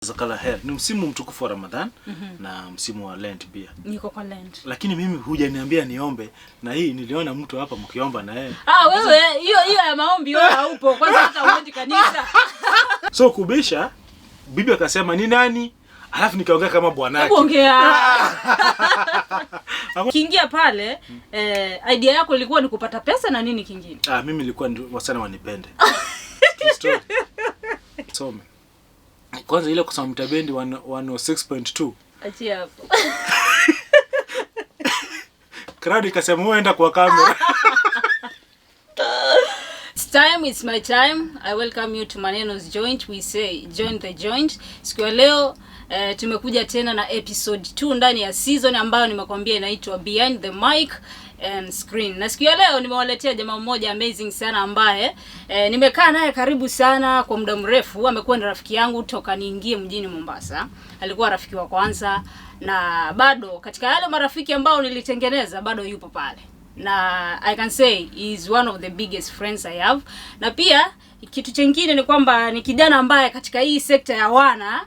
Jazakallah khair. Ni msimu mtukufu wa Ramadhan na msimu wa Lent pia. Niko kwa Lent. Lakini mimi hujaniambia niombe, na hii niliona mtu hapa mkiomba na yeye. Ah, wewe hiyo hiyo ya maombi wewe haupo. Kwanza hata uendi kanisa. So kubisha, bibi akasema ni nani? Alafu nikaongea kama bwanake. Hebu ongea. Kiingia pale, idea yako ilikuwa ni kupata pesa na nini kingine? Ah, mimi nilikuwa wasichana wanipende. True story. Some. Kwanza ile kusoma mtabendi 106.2. Achia hapo. Crowd ikasema wewe enda kwa kamera. It's time, it's my time. I welcome you to Maneno's Joint. We say join the joint. Siku ya leo tumekuja tena na episode 2 ndani ya season ambayo nimekwambia inaitwa Behind the Mic and Screen. Na siku ya leo nimewaletea jamaa mmoja amazing sana ambaye nimekaa naye karibu sana kwa muda mrefu. Amekuwa ni rafiki yangu toka niingie mjini Mombasa. Alikuwa rafiki wa kwanza na bado katika yale marafiki ambao nilitengeneza bado yupo pale na I can say he is one of the biggest friends I have. Na pia kitu chengine ni kwamba ni kijana ambaye katika hii sekta ya wana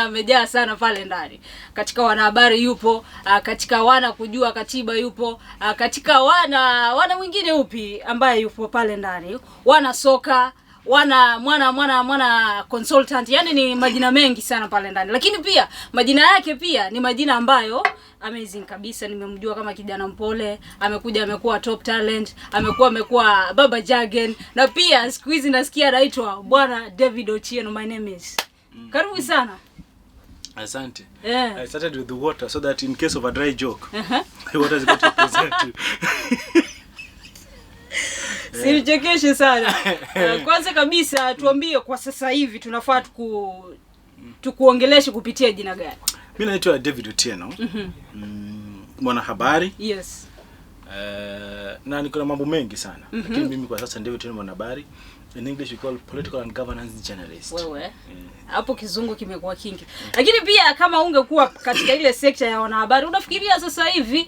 amejaa sana pale ndani. Katika wanahabari yupo, katika wana kujua katiba yupo, katika wana mwingine upi ambaye yupo pale ndani, wana soka, wana mwana mwana mwana consultant, yani ni majina mengi sana pale ndani, lakini pia majina yake pia ni majina ambayo amazing kabisa. Nimemjua kama kijana mpole, amekuja amekuwa top talent, amekuwa Baba Jagen, na pia siku hizi nasikia anaitwa Bwana David Otieno. My name is. Karibu sana. Asante. I started with the water so that in case of a dry joke, the water is going to present you. Sinichekeshe sana. Kwanza kabisa tuambie kwa sasa hivi tunafaa tukuongeleshe kupitia jina gani? Mi naitwa David Otieno, mwanahabari. Na niko na mambo mengi sana, lakini mimi kwa sasa David Otieno mwanahabari. In English we call political and governance journalist. Wewe hapo kizungu kimekuwa kingi, lakini pia kama ungekuwa katika ile sekta ya wanahabari, unafikiria sasa hivi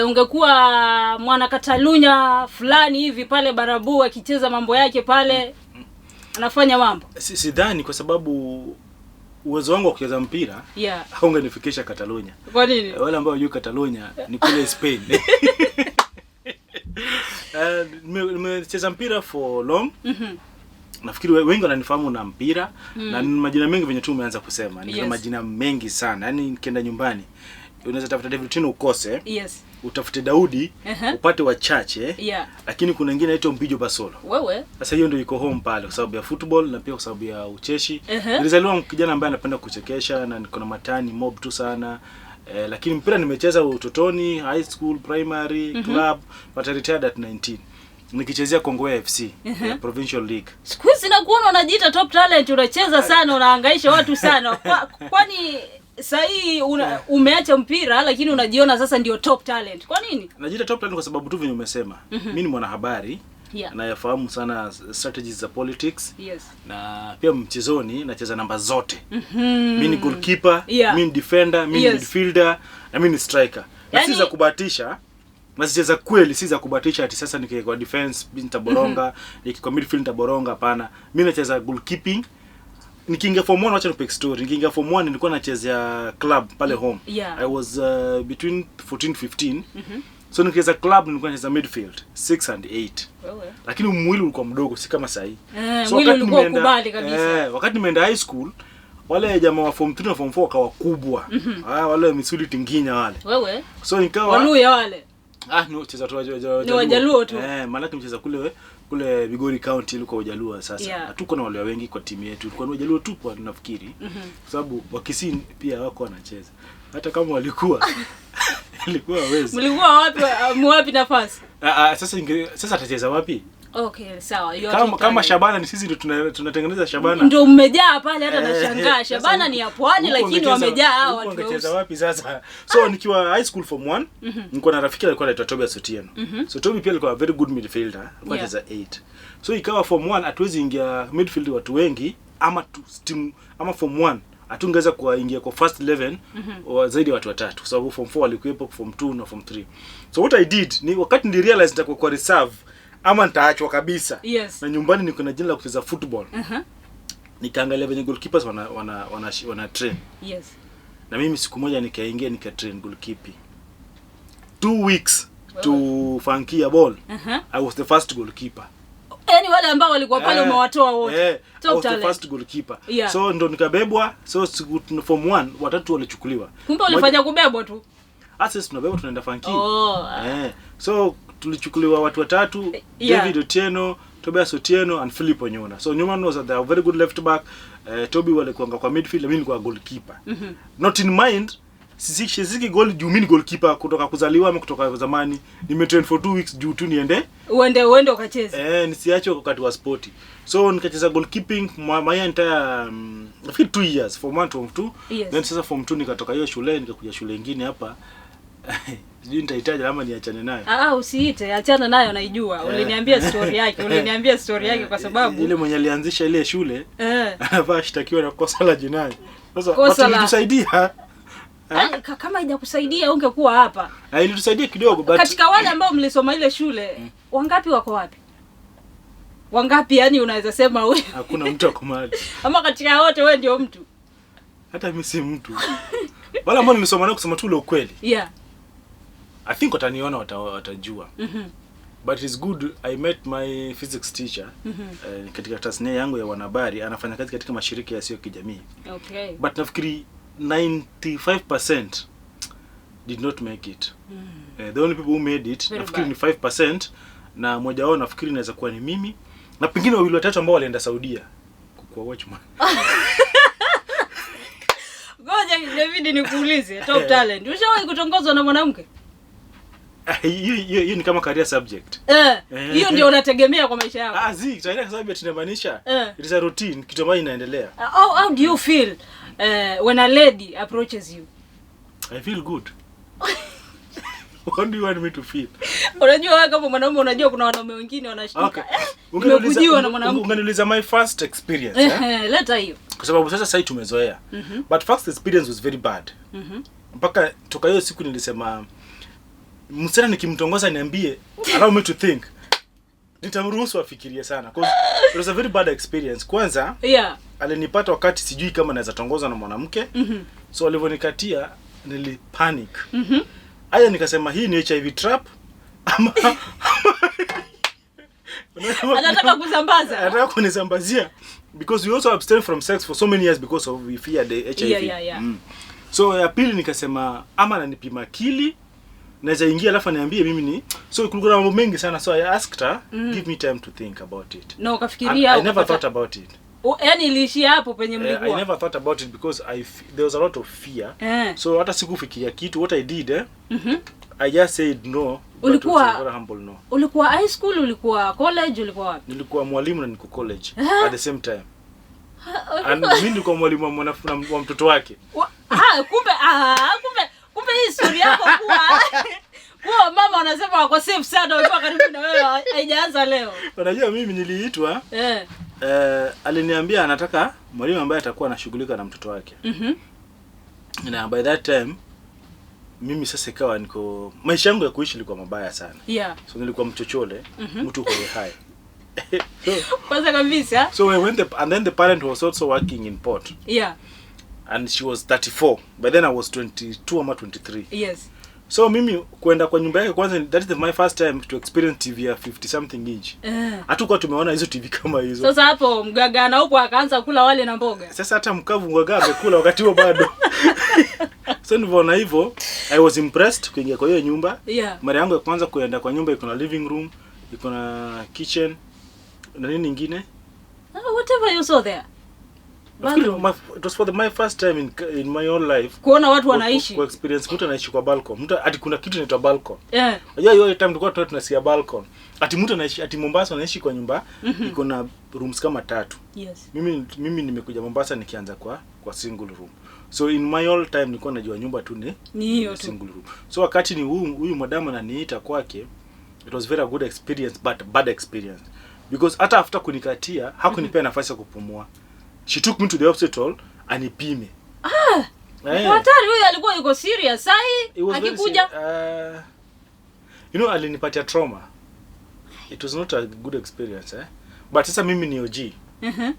ungekuwa mwana Katalunya fulani hivi pale Barabu akicheza mambo yake pale anafanya mambo? Sidhani kwa sababu uwezo wangu wa kucheza mpira haungenifikisha Catalonia. Kwa nini? Wale ambao hawajui Catalonia ni kule Spain. Nimecheza mpira for long. Nafikiri wengi wananifahamu na mpira na ni majina mengi venye tu umeanza kusema. Nina majina mengi sana. Yaani nikienda nyumbani unaweza tafuta David Otieno ukose, utafute Daudi upate wachache. Lakini kuna wengine anaitwa Mbijo Basolo. Wewe Sasa hiyo ndio iko home pale kwa sababu ya football na pia kwa sababu ya ucheshi. Nilizaliwa kijana ambaye anapenda kuchekesha na niko na matani mob tu sana. Lakini mpira nimecheza utotoni, high school, primary, club, but I retired at 19. Nikichezea Kongowea FC, Provincial League. Siku hizi nakuona unajiita top talent, unacheza sana, unahangaisha watu sana. Kwani sahii umeacha mpira lakini unajiona sasa ndio top talent. Kwa nini? Najiita top talent kwa sababu tu venye umesema. Mimi ni mwanahabari nayafahamu sana strategies za politics na pia mchezoni nacheza namba zote. Mimi ni goalkeeper, mimi ni defender, mimi ni midfielder na mimi ni striker. Na si za kubahatisha, nazicheza kweli, si za kubahatisha ati sasa nikiwa kwa defense mimi nitaboronga, nikiwa midfield nitaboronga, hapana. Mimi nacheza goalkeeping. Nikiingia form 1, wacha nikupe story. Nikiingia form 1 nilikuwa nachezea club pale home. I was between 14 15. So nikicheza club nilikuwa nacheza midfield 6 and 8. Wewe. Lakini mwili ulikuwa mdogo, si kama sahii. So mwili ulikuwa ukubali kabisa. Wakati nimeenda high school wale jamaa wa form 3 na form 4 wakawa kubwa. Ah, wale misuli tinginya wale. Wewe. So nikawa Waluya wale. Ah, ni cheza tu Ni Wajaluo tu. Eh, maana mcheza kule Migori County ilikuwa Wajaluo sasa. Hatuko na wale wengi kwa timu yetu. Ilikuwa ni Wajaluo tu kwa nafikiri. Kwa sababu Wakisii pia wako wanacheza. Hata kama walikuwa ilikuwa hawezi. Mlikuwa wapi mwapi nafasi? Ah, ah, sasa atacheza wapi? Okay, sawa. You are Kama top kama talent. Shabana ni sisi ndio tunatengeneza Shabana. Ndio mmejaa pale hata nashangaa. Sasa Shabana ni ya pwani huku lakini wamejaa hawa huku watu wangecheza weusi. wapi sasa? So nikiwa high school form 1, nilikuwa na rafiki alikuwa anaitwa Tobias Otieno. So Toby pia alikuwa a very good midfielder, alikuwa anacheza 8. So ikawa form 1 hatuwezi ingia midfield watu wengi ama tu, team ama form 1 hatungeweza kuingia kwa first 11 wa zaidi ya watu watatu kwa sababu form 4 walikuwepo, form 2 na form 3. So what I did ni wakati nili realize nitakuwa kwa reserve ama nitaachwa kabisa. Na nyumbani niko na jina la kucheza football. Nikaangalia venye goalkeepers wana train. Na mimi siku moja nikaingia nika train goalkeeping. 2 weeks to funkia ball. I was the first goalkeeper. Yaani wale ambao walikuwa pale umewatoa wote. I Top was the talent. first goalkeeper. So ndo nikabebwa. So siku form 1 watatu walichukuliwa. Kumbe ulifanya kubebwa tu. Hasa sisi tunabebwa, tunaenda funky. Oh. So tulichukuliwa watu watatu, David Otieno, Tobias Otieno and Philip Onyona. So Newman was at the very good left back. Toby walikuanga kwa midfield, mimi nilikuwa goalkeeper. Not in mind sisiki goal juu mimi ni goalkeeper kutoka kuzaliwa ama kutoka zamani. Nimetrain for 2 weeks juu tu niende Uende ukacheze. Nisiache wakati wa spoti. So nikacheza goalkeeping my entire nafikiri 2 years, form 1 to form 2. Then sasa form 2 nikatoka hiyo shule, nikakuja shule ingine hapa. Sijui nitahitaji ama niachane nayo. Ah, usiite, achana nayo, naijua. Uliniambia story yake, uliniambia story yake kwa sababu ile mwenye alianzisha ile shule anafaa ashtakiwe na kosa la jinai. Sasa Kosa but ilitusaidia. Ah, kama haijakusaidia ungekuwa hapa. Na ilitusaidia kidogo, but Katika wale ambao mlisoma ile shule, wangapi wako wapi? Wangapi yani unaweza sema huyu? Hakuna mtu ako mahali. Ama katika wote wewe ndio mtu? Hata mimi si mtu. Wale ambao nilisoma nao, kusema tu ule ukweli, I think wataniona, watajua. But it's good I met my physics teacher katika tasnia yangu ya wanahabari, anafanya kazi katika mashirika yasiyo kijamii. But nafikiri 95% did not make it. The only people who made it Very nafikiri bad. ni 5%, na mmoja wao nafikiri inaweza kuwa ni mimi na pengine wawili watatu ambao walienda Saudia kwa watchman. Ngoja David nikuulize, top talent. Ushawahi kutongozwa na mwanamke? Hiyo ni kama career subject. Hiyo ndio unategemea kwa maisha yako. Ah, zi, career subject inamaanisha it is a routine, kitu ambayo inaendelea. How do you feel when a lady approaches you? I feel good. What do you want me to feel? Unajua wewe kama mwanaume, unajua kuna wanaume wengine wanashtuka. Okay. Nimekujiwa na mwanamke. Ungeniuliza my first experience, eh? Leta hiyo. Kwa sababu sasa sasa tumezoea. But first experience was very bad. Mpaka toka hiyo siku nilisema msichana nikimtongoza niambie, allow me to think. Nitamruhusu afikirie sana, 'cause it was a very bad experience. Kwanza alinipata wakati sijui kama naweza tongozwa na mwanamke. So alivyonikatia nilipanic. Aya, nikasema hii ni HIV trap ama Anataka kusambaza. Anataka kunisambazia, because we also abstain from sex for so many years because of we fear the HIV. So ya pili nikasema ama ananipima akili, naweza ingia alafu aniambie mimi ni, so kulikuwa na mambo mengi sana. So I asked her, "Give me time to think about it." Na And ukafikiria I never thought about it. Yaani iliishia hapo penye I mlikuwa. never thought about it because there was a lot of fear. So hata sikufikiria kitu. What I did, I just said no, but it was a very humble no. Ulikuwa high school, ulikuwa college, ulikuwa wapi? Nilikuwa mwalimu na niko college at the same time. And mimi nilikuwa mwalimu wa mtoto wake. Ah, kumbe hii story yako kuwa mama wanasema wako safe sana wakiwa karibu na wewe haijaanza leo. Unajua mimi niliitwa, aliniambia anataka mwalimu ambaye atakuwa anashughulika na mtoto wake. Na by that time mimi sasa ikawa niko, maisha yangu ya kuishi ilikuwa mabaya sana. So nilikuwa mchochole, mtu hohe hai. So, Kwanza kabisa. so when the and then the parent was also working in port and she was 34. By then I was 22 ama 23. So mimi kwenda kwa nyumba yake kwanza, that is my first time to experience TV ya 50 something inch. Hatukuwa tumeona hizo TV kama hizo. Sasa hapo mgaga na huko akaanza kula wali na mboga. Sasa hata mkavu mgaga amekula wakati huo bado. So nilivyoona hivyo, I was impressed kuingia kwa hiyo nyumba. Mara yangu ya kwanza kuenda kwa nyumba iko na living room, iko na kitchen na nini nyingine. Whatever you saw there. Nafikiri Bathroom. It was for my first time in my own life Kuona watu wanaishi. Ku experience mtu anaishi kwa balcony. Mtu ati kuna kitu inaitwa balcony. Unajua hiyo time tulikuwa tunasikia balcony. Ati mtu anaishi, ati Mombasa anaishi kwa nyumba iko na rooms kama tatu. Mimi nimekuja Mombasa nikianza kwa single room. So in my all time nilikuwa najua nyumba tu ni Ni hiyo tu. Single room. So wakati ni huyu madamu ananiita kwake, it was very good experience but bad experience. Because hata after kunikatia hakunipea nafasi ya kupumua. She took me to the hospital anipime. Kwa hatari, huyu alikuwa yuko serious. Sahi It was very akikuja alinipatia trauma. It was not a good experience, eh? But sasa mimi ni OG.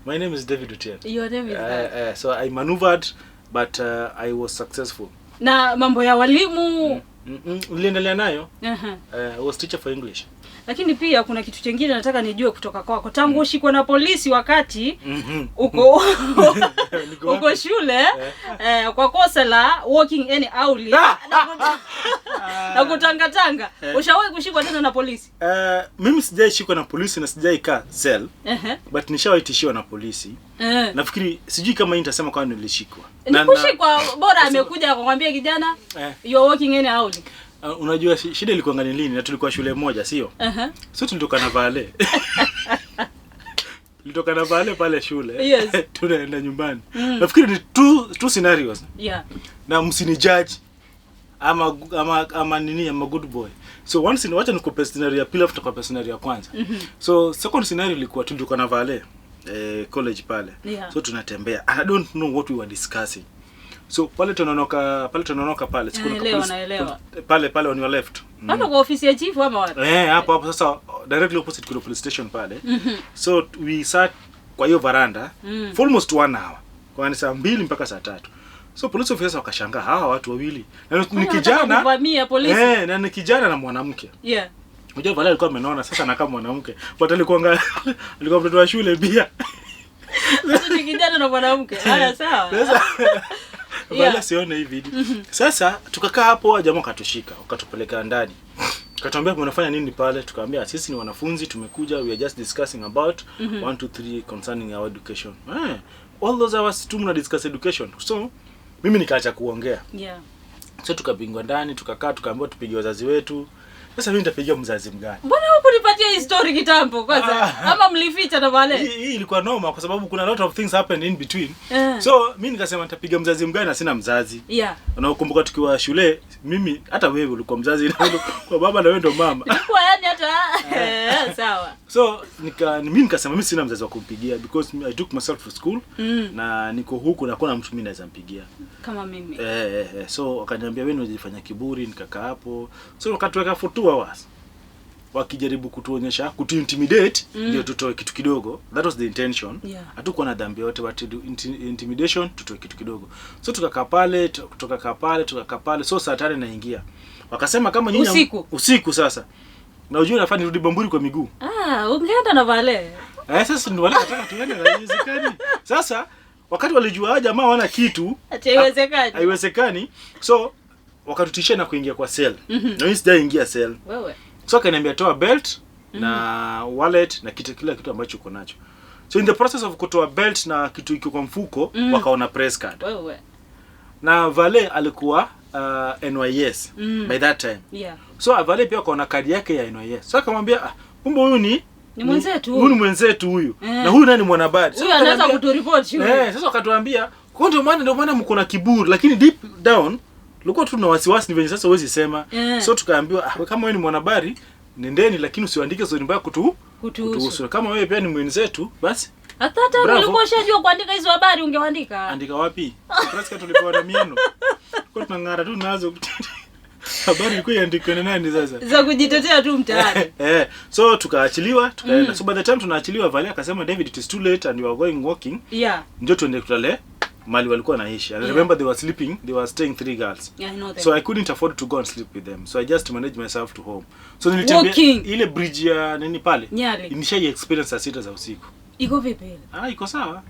My name is David Otieno. Your name is that. So I maneuvered, but I was successful. Na mambo ya walimu Niliendelea nayo. I was teacher for English. Lakini pia kuna kitu kingine nataka nijue kutoka kwako. Tangu ushikwe na polisi wakati uko uko shule kwa kosa la walking any hourly na kutangatanga, ushawahi kushikwa tena na polisi? Mimi sijaishikwa na polisi na sijaikaa cell. But nishawahi tishiwa na polisi. Nafikiri sijui kama hii nitasema kwamba nilishikwa. Ni kushikwa bora amekuja akakwambia kijana you are walking any hourly. Unajua shida ilikuwa ngani lini na tulikuwa shule moja, sio? So tulitoka na vale. Tulitoka na vale pale shule. Yes. Tunaenda nyumbani. Nafikiri ni two scenarios. Yeah. Na msini judge ama nini, ama good boy. So one scenario, wacha nikupe scenario ya pili, tutakupa scenario ya kwanza. So second scenario ilikuwa tulitoka na vale college pale. Yeah. So tunatembea. And I don't know what we were discussing. So pale tunaonoka pale naelewa. Pale on your left. Hapo kwa ofisi ya chief ama wapi? Hapo sasa directly opposite kuna police station pale. So we sat kwa hiyo veranda for almost 1 hour. Kwa ni saa 2 mpaka saa 3. So police officer wakashangaa hawa watu wawili. Na ni kijana kuvamia polisi. Na ni kijana na mwanamke. Yeah. Unajua vale alikuwa amenona sasa anakaa mwanamke. But alikuwa mtoto wa shule pia. Sasa ni kijana na mwanamke. Haya sawa. Sasa yeah. Sione hii video. Sasa tukakaa hapo, jamaa akatushika, wakatupeleka ndani. Akatuambia mnafanya nini pale? Tukaambia sisi ni wanafunzi tumekuja, we are just discussing about 1 2 3 concerning our education. All those hours tu mna discuss education. So mimi nikaacha kuongea. Yeah. So tukapingwa ndani, tukakaa, tukaambiwa tupige wazazi wetu. Sasa mimi nitapigia mzazi mgani? Mbona hukunipatia hii story kitambo kwanza? Ama mlificha na wale? Hii ilikuwa noma kwa sababu kuna lot of things happen in between. So mimi nikasema nitapiga mzazi mgani na sina mzazi. Yeah. Na ukumbuka tukiwa shule, mimi hata wewe ulikuwa mzazi kwa baba na wewe ndo mama. Nilikuwa yani hata sawa. So mimi nikasema mimi sina mzazi wa kumpigia because I took myself to school na niko huku na kuna mtu mimi naweza mpigia. Kama mimi. So wakaniambia wewe unajifanya kiburi, nikakaa hapo. So wakatuweka for 2 hours. Wakijaribu kutuonyesha, kutuintimidate ndio tutoe kitu kidogo. That was the intention. Hatukuwa na dhambi yote, but intimidation tutoe kitu kidogo. So tukakaa pale. So saa 5 naingia. Wakasema kama nyinyi usiku sasa. Na unajua nafaa nirudi Bamburi kwa miguu. Ungeenda na vale. Sasa ndio wale nataka tuende na haiwezekani. Sasa wakati walijua jamaa wana kitu, haiwezekani. So wakatutishia na kuingia kwa cell. Na mimi sijaingia cell. Wewe. So akaniambia toa belt na wallet na kitu kila kitu ambacho uko nacho. So in the process of kutoa belt na kitu iko kwa mfuko, wakaona press card. Wewe. Na Vale alikuwa NYS by that time. Yeah. So Vale pia akaona kadi yake ya NYS. So akamwambia kumbe huyu ni mwenzetu. Huyu ni mwenzetu huyu. Na huyu nani mwanahabari. Huyu anaweza kutureport huyu. Sasa wakatuambia kwa ndio maana mko na kiburi, lakini deep down tulikuwa tu na wasiwasi ni venye sasa huwezi sema. So tukaambiwa kama wewe ni mwanahabari nendeni, lakini usiandike story mbaya kutuhusu. Kama wewe pia ni mwenzetu basi. Hata ulikuwa ushajua kuandika hizo habari ungeandika. Andika wapi? Press card tulipewa na mieno. Kwa tunang'ara tu nazo. Habari ilikuwa iandikwe na nani sasa? Za kujitetea tu mtaani. So tukaachiliwa, tukaenda. So by the time tunaachiliwa Vale akasema David it is too late and you are going walking. Yeah. Ndio tuende tulale mali walikuwa naishi. And remember they were sleeping, they were staying 3 girls. Yeah, I know them. So I couldn't afford to go and sleep with them. So I just managed myself to home. So nilitembea ile bridge ya nini pale. Nishai experience saa 6 za usiku. Iko vipi ile? Iko sawa.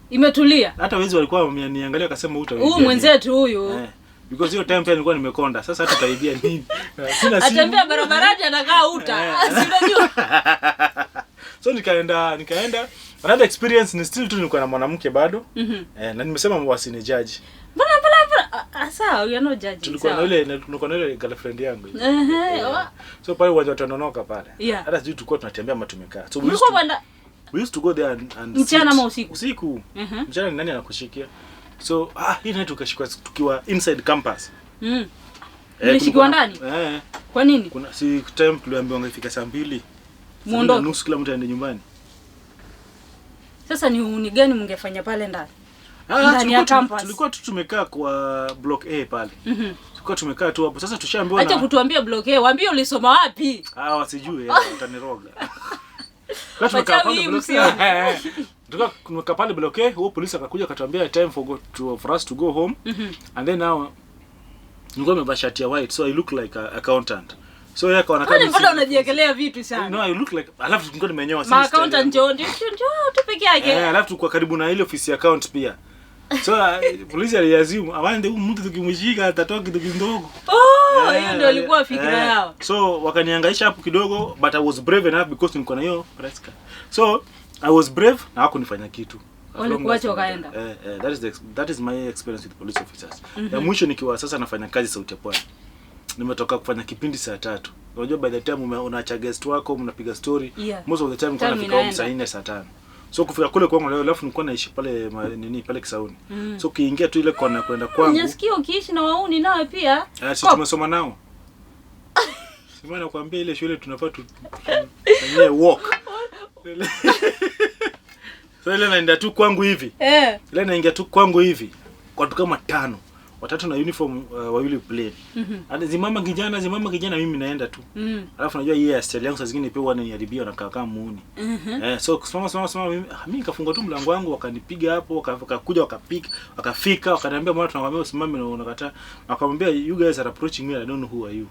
Imetulia. Hata wezi walikuwa wameniangalia wakasema hutaibia. Huyu mwenzetu huyu. Because hiyo time pia nilikuwa nimekonda. Sasa hata utaibia nini? Sina simu. Atembea barabarani anakaa uta. Si unajua. So nikaenda another experience ni still tu nilikuwa na mwanamke bado. Na nimesema wasini judge. Mbona sawa, we are not judging. Tulikuwa na ile girlfriend yangu. So pale uwanja tunaonoka pale. Hata sijui tulikuwa tunatembea ama tumekaa. So we used to go there and mchana ama usiku? Usiku. Mchana ni nani anakushikia? So hii night tukashikwa tukiwa inside campus. Mlishikwa ndani? Kwa nini? Kuna si time tuliambiwa ngefika saa 2. Muondoke. Nusu kila mtu aende nyumbani. Sasa ni gani mngefanya pale ndani? Ndani ya campus. Tulikuwa tu tumekaa kwa block A pale. Tulikuwa tumekaa tu hapo. Sasa tushaambiwa. Acha kutuambia block A, waambie ulisoma wapi? Wasijui, wataniroga. Tumekaa pale block A. Tuka pale bloke, huo polisi akakuja akatuambia time for us to go home. And then now nilikuwa nimevaa shati ya white, so I look like a accountant. So yeye akaona Kwani kama mbona si- unajiekelea vitu sana? No, I look like, alafu nilikuwa nimenyoa, si Ma style accountant yangu. njoo ndio njoo tu peke yake. Eh, alafu tulikuwa karibu na ile ofisi ya account pia. So polisi aliassume awande huyu mtu tukimshika atatoa kitu kidogo. Oh, Eh, hiyo ndio ilikuwa fikra yao. So wakanihangaisha hapo kidogo, but I was brave enough because nilikuwa na hiyo press card. So I was brave na hawakunifanya kitu. As long Walikuacha as- wakaenda. Eh, that is my experience with police officers. Ya mwisho nikiwa sasa nafanya kazi Sauti ya Pwani. Nimetoka kufanya kipindi saa 3. Unajua by the time unaacha guest wako mnapiga story, most of the time nilikuwa Time nafika home inaenda. saa 4 saa 5. So kufika kule kwangu leo, alafu nilikuwa naishi pale nini pale Kisauni. So ukiingia tu ile kona kwenda kwangu. Unasikia ukiishi na wauni nawe pia. Ah, si Kop. tumesoma nao. Sima nakwambia ile shule tunafaa tufanyie walk. So ile naenda tu kwangu hivi. Ile naingia tu kwangu hivi. Watu kama tano. Watatu na uniform, wawili plain. Mm-hmm. Zimama kijana, zimama kijana, mimi naenda tu. Alafu najua hii style yangu saa zingine pia wananiharibia, wanakaa kama muuni. Eh, so simama simama simama, mimi mimi nikafunga tu mlango wangu, wakanipiga hapo, wakakuja wakapiga, wakafika, wakaniambia mbona tunakwambia usimame na unakataa. Wakamwambia you guys are approaching me, I don't know who are you.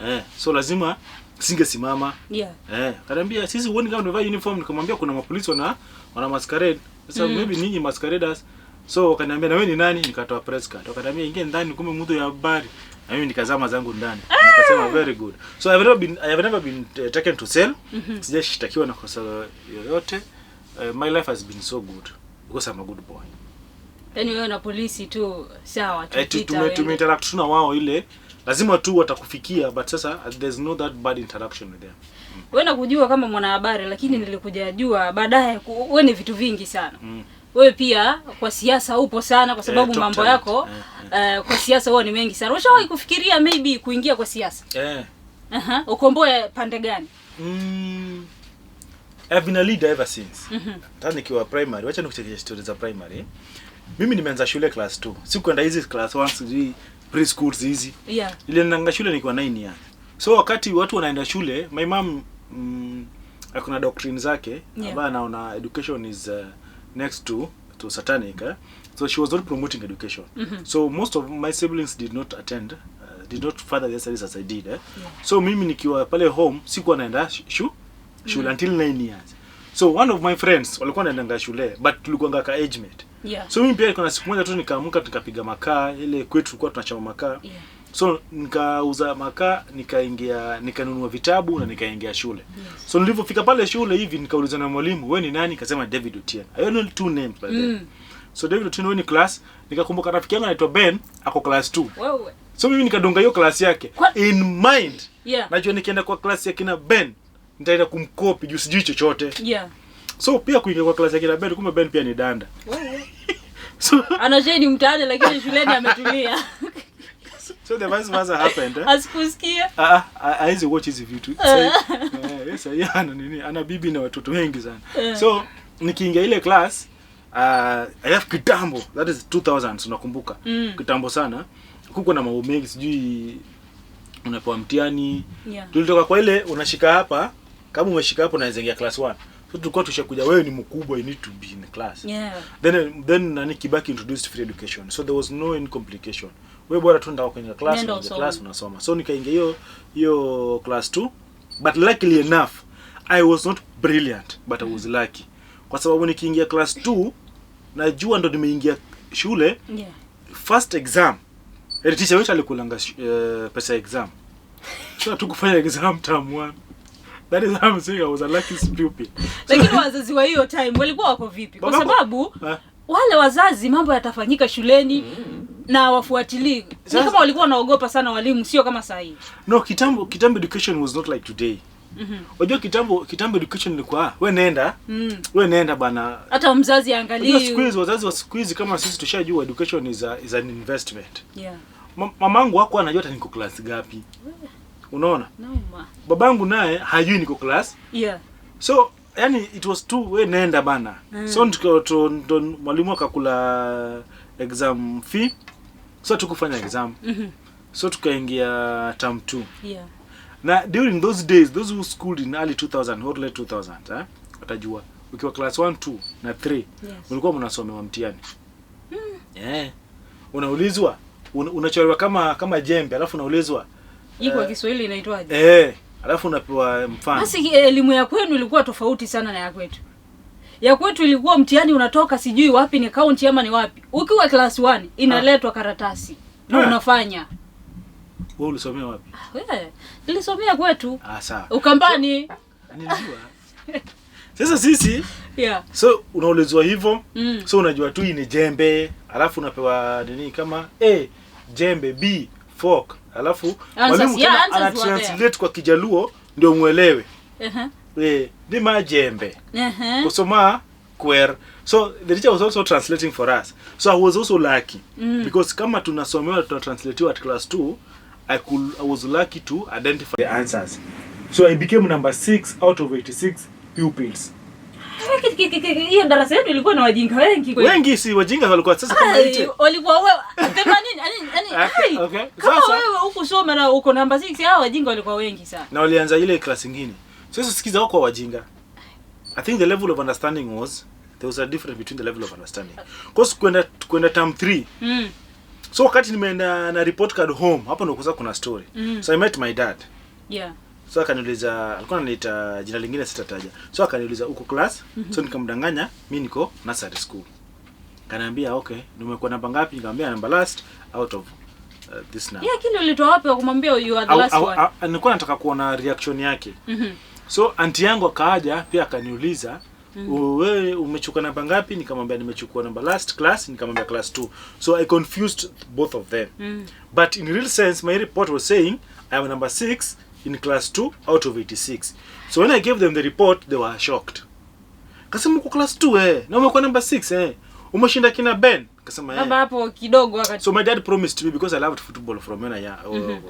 Eh, so lazima singesimama. Eh, akaniambia sisi huoni kama tumevaa uniform, nikamwambia kuna mapolisi wana masquerade. Sasa maybe ninyi masqueraders. So wakaniambia na wewe ni nani? Nikatoa press card. Wakaniambia ingia ndani, kumbe mtu ya habari. Na mimi nikazama zangu ndani. Nikasema very good. So I have never been taken to cell. Sijashtakiwa na kosa yoyote. My life has been so good because I'm a good boy. Yaani wewe na polisi tu sawa tu. Eh, tumeinteract tu na wao, ile lazima tu watakufikia, but sasa there's no that bad interaction with them. Wewe nakujua kama mwanahabari, lakini nilikuja jua baadaye wewe ni vitu vingi sana. Wewe pia kwa siasa upo sana kwa sababu Top mambo talent. yako kwa siasa huwa ni mengi sana. Ushawahi kufikiria maybe kuingia kwa siasa? Eh. Aha, ukomboe pande gani? I've been a leader ever since. Hata nikiwa primary, wacha nikuchekeshe story za primary. Mimi nimeanza shule class 2. Sikuenda hizi class 1, sijui preschools hizi. Nilienda shule nikiwa 9 years. So wakati watu wanaenda shule, my mom akona doctrine zake ambayo anaona education is next to satanic, eh? So she was not promoting education. So most of my siblings did not attend, did not further their studies as I did. Eh? So mimi nikiwa pale home sikuwa naenda shule until 9 years. So one of my friends walikuwa wanaendanga shule, but tulikuwa ka age mate. So mimi pia kuna siku moja tu nikaamka nikapiga makaa, ile kwetu tulikuwa tunachoma makaa. So nikauza makaa, nikaingia, nikanunua vitabu na nikaingia shule. So nilipofika pale shule hivi nikauliza na mwalimu, wewe ni nani? Nikasema David Otieno. I only know two names by then. So David Otieno, wewe ni class? Nikakumbuka rafiki yangu anaitwa Ben ako class 2. Wewe. So mimi nikadunga hiyo class yake. In mind. Najua nikienda kwa class ya kina Ben nitaenda kumcopy juu sijui chochote. So pia kuingia kwa class ya kina Ben, kumbe Ben pia ni danda. Wewe. So Anasheni mtaani lakini shuleni ametulia. so the vice versa happened. Eh? Asikusikia. Ah, ah, hawezi watch hizi vitu. Sasa sasa yeye ana nini? Ana bibi na watoto wengi sana. So nikiingia ile class, alafu kitambo, that is 2000, unakumbuka. Kitambo sana. Kuko na mambo mengi, sijui unapewa mtihani. Tulitoka kwa ile unashika hapa, kama umeshika hapo unaweza ingia class 1. So tulikuwa tushakuja, wewe ni mkubwa, you need to be in class. Then nani Kibaki introduced free education. So there was no any complication. Wewe bora tu ndao kwenye class, Nenda unaingia usome. class unasoma. So nikaingia hiyo class 2, but luckily enough I was not brilliant, but I was lucky. Kwa sababu nikiingia class 2 najua ndo nimeingia shule, first exam. Teacher wetu alikulanga pesa ya exam. So hatukufanya exam term 1. That is how I'm saying I was a lucky pupil. Lakini wazazi wa hiyo time walikuwa wako vipi? Kwa sababu Eh? wale wazazi mambo yatafanyika shuleni na wafuatilii. Ni kama walikuwa wanaogopa sana walimu, sio kama saa hii. No, kitambo education was not like today. Unajua kitambo education ilikuwa we nenda, we nenda bana. Hata mzazi Unajua angalii. siku hizi wazazi wa siku hizi kama sisi tushajua education is an investment. Mamangu wako anajua hata niko class gapi. Unaona? Noma. Babangu naye hajui niko class. So yani it was too we nenda bana. So ndo mwalimu akakula exam fee. So tukufanya exam. So tukaingia term 2. Na during those days, those who schooled in early 2000 or late 2000, watajua Ukiwa class 1, 2 na 3 Yes. mlikuwa mnasomewa mtihani. Eh. Unaulizwa, unachorewa kama jembe, alafu unaulizwa Hii kwa Kiswahili inaitwaje? Alafu unapewa mfano. Basi elimu ya kwenu ilikuwa tofauti sana na ya kwetu. Ya kwetu ilikuwa mtihani unatoka sijui wapi, ni county ama ni wapi. Ukiwa class 1 inaletwa karatasi na unafanya. Wewe ulisomea wapi? Nilisomea kwetu. Ah, sawa. Ukambani. Nilijua. Sasa sisi so unaulizwa hivyo. So unajua tu hii ni jembe, alafu unapewa nini kama A jembe, B fork, alafu mwalimu tena ana translate kwa Kijaluo ndio muelewe. Ni majembe. Kusoma kwer. So the teacher was also translating for us. So I was also lucky because kama tunasomewa tunatranslatiwa at class 2, I was lucky to identify the answers. So I became number 6 out of 86 pupils. Hiyo darasa yetu ilikuwa na wajinga wengi kweli. Wengi si wajinga walikuwa sasa kama ite. Walikuwa wewe 80 yani kama wewe hukusoma na uko number 6, hao wajinga walikuwa wengi sana. Na walianza ile class nyingine. Sasa sikiza wako wajinga. I think the level of understanding was there was a difference between the level of understanding. Cause kwenda term 3. So wakati nimeenda na report card home, hapo ndo kuza kuna story. So I met my dad. Yeah. So akaniuliza, alikuwa ananiita jina lingine sitataja. So akaniuliza uko class? So nikamdanganya mimi niko nursery school. Kaniambia okay, nimekuwa namba ngapi? Nikamwambia namba last out of this number. Yeah, kile ulitoa wapi kumwambia you are the last one? Nilikuwa nataka kuona reaction yake. So auntie yangu akaaja pia akaniuliza, wewe umechukua namba ngapi? Nikamwambia nimechukua namba last class, nikamwambia class 2. So I confused both of them. But in real sense my report was saying I am number 6 in class 2 out of 86. So when I gave them the report they were shocked. Kasema uko class 2 na umekuwa number 6 Umeshinda kina Ben. Kasema Baba hapo kidogo wakati. So my dad promised me because I loved football from when I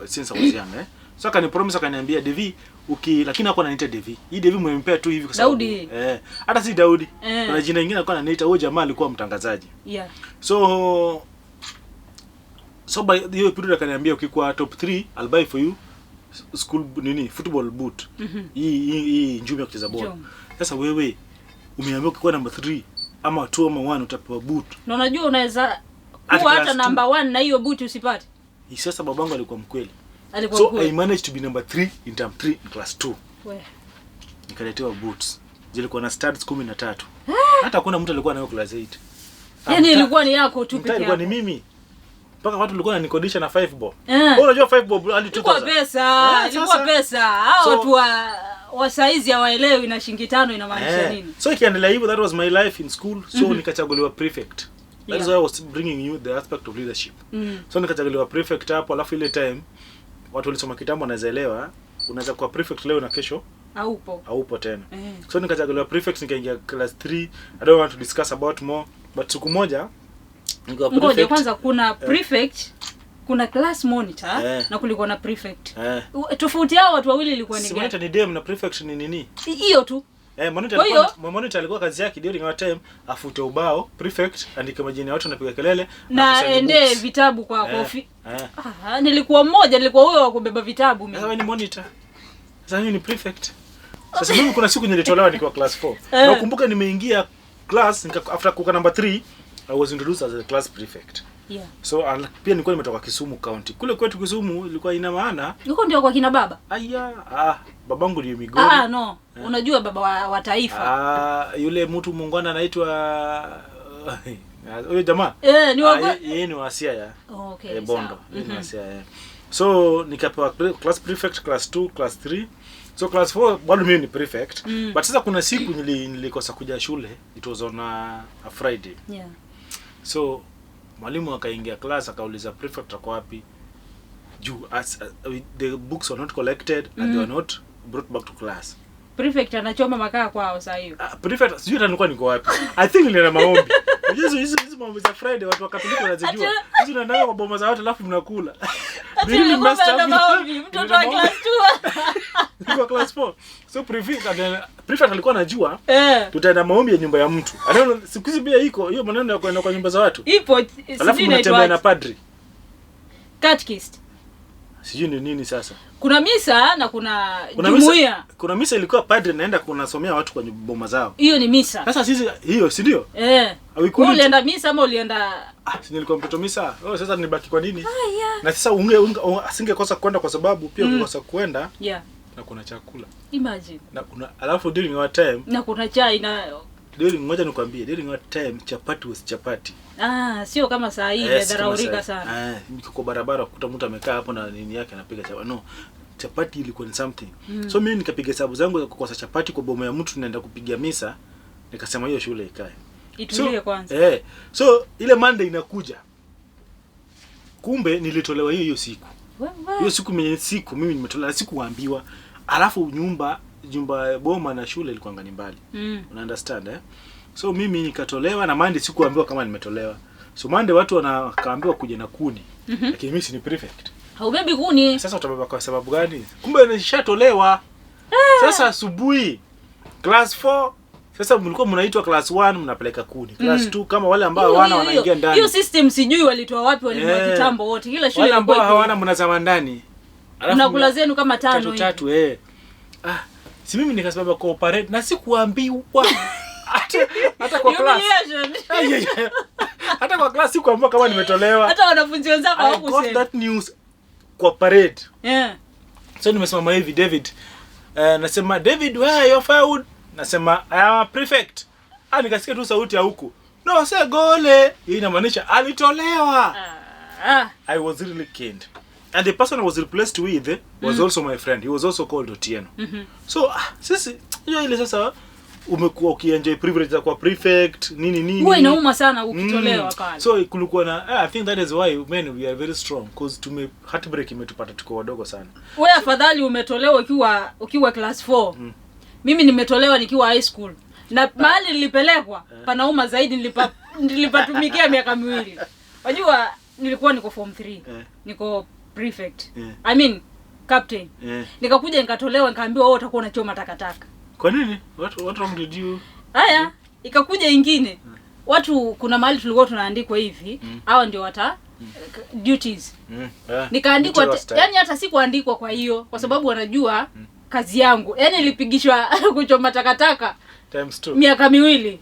since I was young So akanipromise akaniambia Devi uki, lakini hakuwa ananiita Devi. Hii Devi mmempea tu hivi kwa sababu Daudi. Hata si Daudi. Kuna jina lingine alikuwa ananiita, huyo jamaa alikuwa mtangazaji. Yeah. So by hiyo period akaniambia ukikuwa top 3 I'll buy for you school nini football boot. Hii njumi ya kucheza ball. Sasa wewe umeambiwa ukikuwa number 3 ama 2 ama 1 utapewa boot. Na unajua unaweza kuwa hata number 1 na hiyo boot usipate. Sasa babangu alikuwa mkweli. Alikuwa so mkweli. I managed to be number 3 in term 3 in class 2. We. Nikaletewa boots. Zilikuwa na studs 13. Hata hakuna mtu alikuwa nayo class 8. Yaani ilikuwa ni yako tu peke yako. Ilikuwa ni mimi. Mpaka watu walikuwa wananikodisha na 5 bob. Wewe unajua 5 bob hadi 2000. Ilikuwa pesa, ilikuwa pesa. Hao watu wa saizi hawaelewi na shilingi 5 inamaanisha nini. So ikiendelea hivyo, that was my life in school. So nikachaguliwa prefect. That is why I was bringing you the aspect of leadership. So nikachaguliwa prefect hapo, alafu ile time watu walisoma kitambo wanaweza elewa, unaweza kuwa prefect leo na kesho haupo tena. So nikachaguliwa prefect, nikaingia class 3. I don't want to discuss about more, but siku moja nikawa prefect. Ngoja kwanza, kuna prefect, kuna class monitor na kulikuwa na prefect. Tofauti yao watu wawili ilikuwa ni gani? Monitor ni dem na prefect ni nini? Hiyo tu. Monitor alikuwa kazi yake during our time afute ubao, prefect andike majina ya watu wanapiga kelele na ende vitabu kwa kofi. Nilikuwa mmoja, nilikuwa huyo wa kubeba vitabu mimi. Sasa wewe ni monitor. Sasa mimi ni prefect. Sasa mimi kuna siku nilitolewa nikiwa class 4. Na ukumbuka nimeingia class after kuka number 3 I was introduced as a class prefect. Yeah. So pia nilikuwa nimetoka Kisumu County. Kule kwetu Kisumu ilikuwa ina maana. Yuko ndio kwa kina baba? Aya, babangu ndio Migori. No. Unajua baba wa taifa. Yule mtu muungwana anaitwa huyo jamaa. Ni wa yeye ni wa Siaya. Okay. Bondo. Ni wa Siaya. So nikapewa class prefect class 2, class 3. So class 4 bado mimi ni prefect. But sasa kuna siku nilikosa kuja shule. It was on a Friday. Yeah. So mwalimu akaingia class akauliza prefect ako wapi? Juu as the books were not collected and they were not brought back to class. Prefect anachoma makaa kwao saa hiyo. Prefect sijui hata nilikuwa niko wapi. I think nilienda maombi. Hizo maombi za Friday watu wa Katoliki wanazijua. Hizo unaenda kwa boma za watu alafu mnakula. Mimi nilienda maombi mtoto wa class 2. Nilikuwa class 4. So prefect alikuwa anajua tutaenda maombi ya nyumba ya mtu. Anaona siku hizi pia iko hiyo maneno ya kwenda kwa nyumba za watu. Ipo alafu mnatembea na padri. Catechist. Sijui ni nini sasa. Kuna misa na kuna Kuna misa, jumuiya. kuna misa ilikuwa padre naenda kunasomea watu kwa boma zao. Hiyo ni misa. Sasa sisi hiyo, si ndio? Eh. We couldn't- Wewe ulienda misa ama ulienda? Ah, si nilikuwa mtoto misa. Oh, sasa nibaki kwa nini? Yeah. Na sasa asingekosa kwenda kwa sababu pia ungekosa kwenda na kuna chakula. Imagine. Na kuna alafu during our time, Na kuna chai na during, ngoja nikwambie, during our time chapati was chapati. Ah, sio kama saa hii Eh, si kama imedharaulika sasa. sana. Eh, niko kwa barabara kukuta mtu amekaa hapo na nini yake anapiga chapati. No. Chapati ilikuwa ni something. So mimi nikapiga hesabu zangu za kukosa chapati kwa boma ya mtu naenda kupiga misa, nikasema hiyo shule ikae. Itulie So, kwanza. eh, so ile Monday inakuja. Kumbe nilitolewa hiyo hiyo siku. Wewe. Hiyo siku mwenye siku mimi nimetolewa, sikuambiwa. Alafu nyumba boma na shule ilikuwa ngani mbali. Una understand, eh? So mimi nikatolewa na Monday sikuambiwa kama nimetolewa. So Monday watu wanakaambiwa kuja na kuni. Lakini mimi si ni prefect. Haubebi kuni. Sasa utabeba kwa sababu gani? Kumbe nishatolewa. Sasa asubuhi class 4, sasa mlikuwa mnaitwa class 1 mnapeleka kuni. Class 2 kama wale ambao Hiyo- hawana hiyo- wanaingia ndani. Hiyo system sijui walitoa wapi walimu wa Eh. kitambo wote. Kila shule Wale ambao ilikuwa iko hawana mnazama ndani. Alafu mnakula zenu kama tano tatu hivi. tatu, eh. Ah, si mimi nikasimama cooperate na sikuambiwa. Hata kwa class. Humiliation. Ay, ay, ay. Hata kwa class sikuambiwa kama nimetolewa. Hata wanafunzi wenzako I got hawakusema. that news kwa parade. Yeah. So nimesimama hivi David. Nasema David, where your firewood? Nasema I am a prefect. Ah, nikasikia tu sauti ya huku. No, say gole. Hii inamaanisha alitolewa. Ah. I was really keen. And the person I was replaced with was also my friend. He was also called Otieno. So ah, sisi hiyo ile sasa umekuwa ukienjoy privilege za kuwa prefect nini nini. Huwa inauma sana ukitolewa pale. So kulikuwa na I think that is why men we are very strong because tume heartbreak imetupata tuko wadogo sana. Wewe afadhali umetolewa ukiwa class 4. Mimi nimetolewa nikiwa high school. Na mahali nilipelekwa panauma zaidi, nilipatumikia miaka 2. Unajua nilikuwa niko form 3. Niko prefect. I mean captain. Nikakuja nikatolewa nikaambiwa wewe utakuwa unachoma takataka. Kwa nini? What wrong did you? Haya, ikakuja ingine. Watu kuna mahali tulikuwa tunaandikwa hivi, hawa ndio wata duties. Nikaandikwa Literal style. yani hata sikuandikwa kwa hiyo kwa sababu wanajua kazi yangu. Yani nilipigishwa kuchoma takataka Times 2. miaka 2.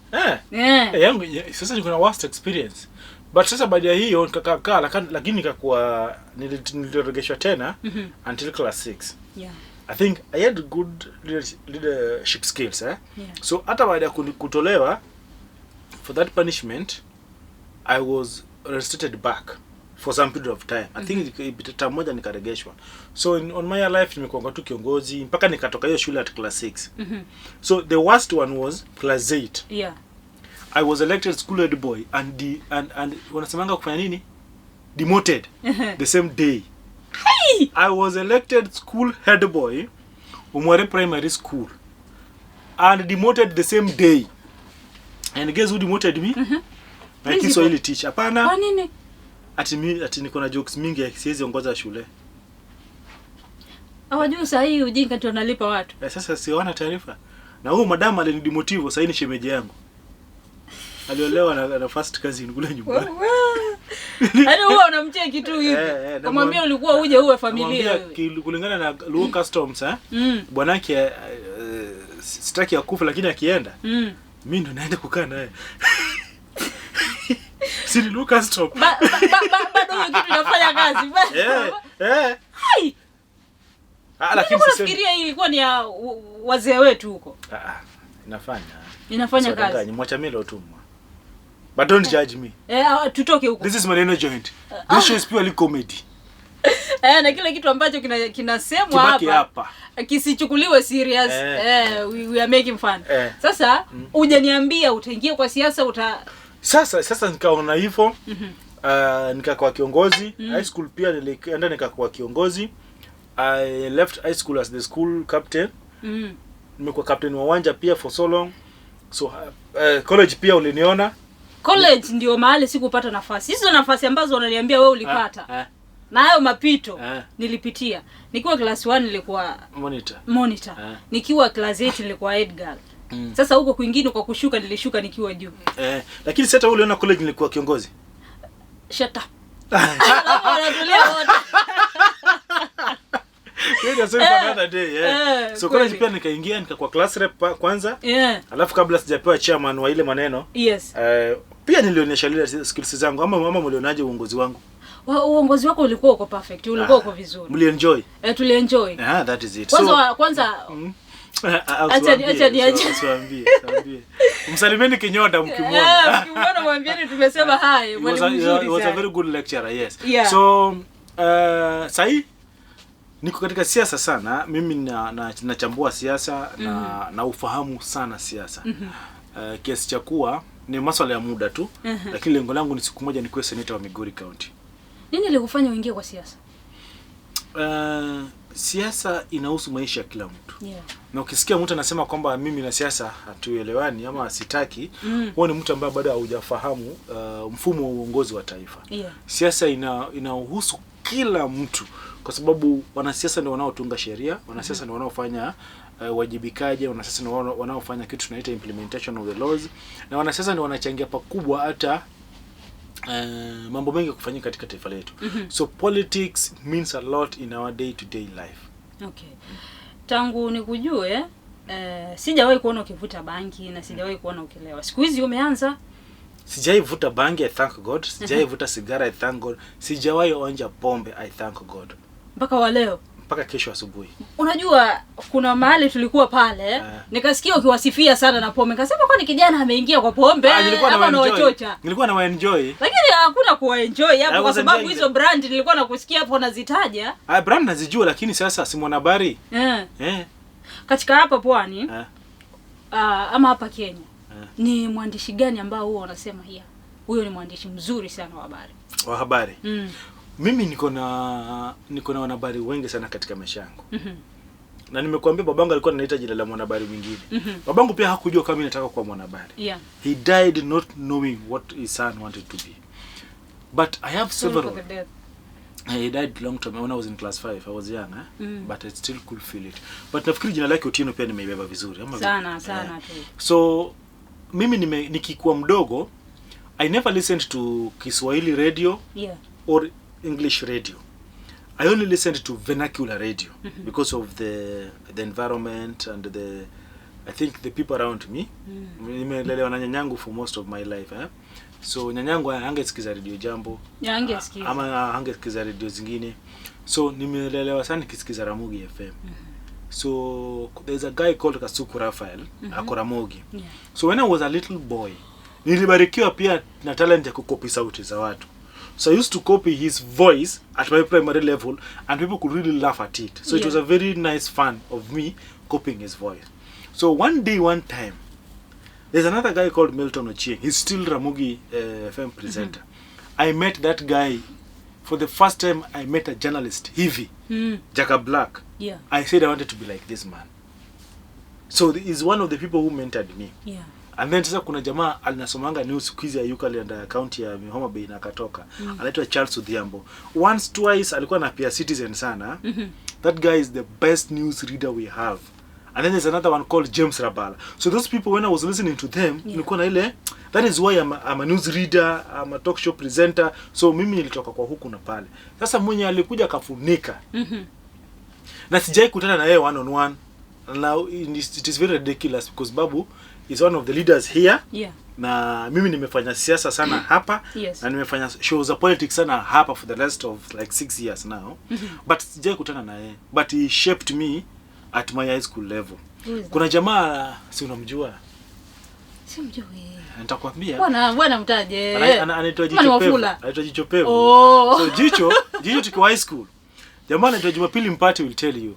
Eh, yangu sasa niko na worst experience. But sasa baada ya hiyo nikakaa lakini nikakuwa niliregeshwa tena until class 6. I think I had good leadership skills, eh? So hata baada ya kutolewa for that punishment I was reinstated back for some period of time. I think term moja nikaregeshwa. So on my life nimekuwa tu kiongozi mpaka nikatoka hiyo shule at class 6. So the worst one was class 8. I was elected school head boy and the, and wanasemanga kufanya nini? Demoted the same day. Hey! I was elected school head boy Umware Primary School and demoted the same day. And guess who demoted me? My Principal. Kiswahili teacher. Hapana. Kwa nini? Ati mi, ati niko na jokes mingi siwezi ongoza shule. Hawajui saa hii ujinga ndio unalipa watu. Sasa siona taarifa. Na huyu madam alinidemotive, sasa ni shemeji yangu. Aliolewa na first cousin kule nyumbani. Yaani huwa unamcheki tu hivi. Kumwambia ulikuwa uje uwe familia Namwambia wewe. kulingana na Luo customs, eh? Bwanake sitaki akufe lakini akienda mimi ndo naenda kukaa naye. Si ni Luo custom. Bado hiyo kitu inafanya kazi. Hai. Ah, lakini Nilikuwa sisemi. nafikiria hii ilikuwa ni ya wazee wetu huko. Ah, inafanya. Inafanya kazi. Usiwadanganye, mwacha mimi leo tumwa. But don't judge me. Tutoke huko. This is Maneno Joint. This show is purely comedy. Na kile kitu ambacho kinasemwa Kibaki hapa hapa. kisichukuliwe serious. We are making fun. Sasa hujaniambia utaingia kwa siasa uta Sasa nikaona hivyo. Nikakuwa kiongozi. High school pia nilienda nikakuwa kiongozi. I left high school as the school captain. Nimekuwa captain wa uwanja pia for so long. So college pia uliniona. College ndio mahali sikupata nafasi. Hizo nafasi ambazo wananiambia wewe ulipata. Na hayo mapito nilipitia. Nikiwa class 1 nilikuwa monitor. Monitor. Nikiwa class 8 nilikuwa head girl. Sasa huko kwingine kwa kushuka nilishuka nikiwa juu. Lakini sasa uliona college nilikuwa kiongozi. Shut up. Alafu wanatulia wote. Hiyo ni story for another day, yeah. Eh, So college kweli. pia nikaingia, nikakuwa class rep kwanza. Yeah. Alafu kabla sijapewa chairman wa ile maneno, pia nilionyesha lile skills zangu, ama mlionaje uongozi wangu? Uongozi wako ulikuwa uko perfect, ulikuwa uko vizuri. Mlienjoy? Eh, tulienjoy. Ah, that is it. Kwanza So kwanza Usiwaambie, Acha usiwaambie, usiwaambie. Msalimeni Kinyoda mkimwona. Eh, mkimwona mwambieni tumesema hi, He was mwalimu a, mzuri he was a sana. very good lecturer, yes. Yeah. So sahi niko katika siasa sana. Mimi na nachambua siasa na ufahamu sana siasa. Kiasi cha kuwa ni maswala ya muda tu, lakini lengo langu ni siku moja nikuwe senator wa Migori County. Nini ilikufanya uingie kwa siasa? Siasa inahusu maisha ya kila mtu. Yeah. Na ukisikia mtu anasema kwamba mimi na siasa hatuelewani ama sitaki, huo ni mtu ambaye bado haujafahamu mfumo wa uongozi wa taifa. Yeah. Siasa inahusu kila mtu kwa sababu wanasiasa ndio wanaotunga sheria, wanasiasa ndio wanaofanya uwajibikaji, wanasiasa ndio wanaofanya kitu tunaita implementation of the laws, na wanasiasa ndio wanachangia pakubwa hata mambo mengi kufanyika katika taifa letu. So politics means a lot in our day to day life. Okay. Tangu nikujue, sijawahi kuona ukivuta bangi na sijawahi kuona ukilewa. Siku hizi umeanza. Sijai vuta bangi, I thank God. Sijai vuta sigara, I thank God. Sijawahi onja pombe, I thank God. Mpaka wa leo. Mpaka kesho asubuhi. Unajua kuna mahali tulikuwa pale, nikasikia ukiwasifia sana na pombe. Nikasema, kwani kijana ameingia kwa pombe Ah, nilikuwa na ama enjoy. anawachocha? Nilikuwa na enjoy. Lakini hakuna kuwaenjoy hapo kwa was sababu enjoying hizo brand nilikuwa nakusikia hapo unazitaja. Ah, brand nazijua, lakini sasa si mwanahabari. Eh. Eh. Katika hapa pwani, ama hapa Kenya, ni mwandishi gani ambao huwa unasema hiya, huyo ni mwandishi mzuri sana wa habari? Wa habari. Mm. Mimi niko na wanahabari wengi sana katika maisha yangu. Na nimekuambia babangu alikuwa ananiita jina la mwanahabari mwingine. Babangu pia hakujua kama mimi nataka kuwa mwanahabari. Yeah. He died not knowing what his son wanted to be. But I have Sorry several. for the death. He died long time when I was in class 5. I was young, eh? Mm. But I still could feel it. But nafikiri jina lake Otieno pia nimeibeba vizuri. Ama vipi? Sana sana Eh. tu. So mimi nikikuwa mdogo, I never listened to Kiswahili radio or English radio. I only listened to vernacular radio because of the environment and the I think the people around me. Nimelelewa na nyanyangu for most of my life, eh? So nyanyangu hangesikiza Radio Jambo Yeah, angesikiza. ama hangesikiza radio zingine. So nimelelewa sana nikisikiza Ramogi FM. So there's a guy called Kasuku Raphael, ako Ramogi. Yeah. So when I was a little boy, nilibarikiwa pia na talent ya kucopy sauti za watu. So I used to copy his voice at my primary level and people could really laugh at it. So it was a very nice fun of me copying his voice. So one day, one time, there's another guy called Milton Ochieng. He's still Ramogi FM presenter. I met that guy for the first time. I met a journalist, hivi, Jaka Black. Yeah. I said I wanted to be like this man. So he's one of the people who mentored me. Yeah. And then sasa kuna jamaa alinasomanga news siku hizi, ayuka, alienda kaunti ya Homa Bay na akatoka. Anaitwa Charles Odhiambo. Once twice alikuwa na pia Citizen sana. Mhm. That guy is the best news reader we have. And then there's another one called James Rabala. So those people, when I was listening to them, nilikuwa na ile, that is why I'm a news reader, I'm a talk show presenter. So mimi nilitoka kwa huku na pale. Sasa mwenye alikuja akafunika na sijai kutana na yeye one on one. Now it is very ridiculous because Babu is one of the leaders here na mimi nimefanya siasa sana hapa na nimefanya show za politics sana hapa for the last of like 6 years now, but sijai kutana na yeye, but he shaped me at my high school level. Who is that? Kuna jamaa, si unamjua? Simjui. Nitakwambia. Bwana bwana, mtaje. Anaitwa Kama ni Jicho Pevu. Wafula. Anaitwa Jicho Pevu. Oh. So Jicho tukiwa high school, jamaa anaitwa Jumapili Mpati will tell you.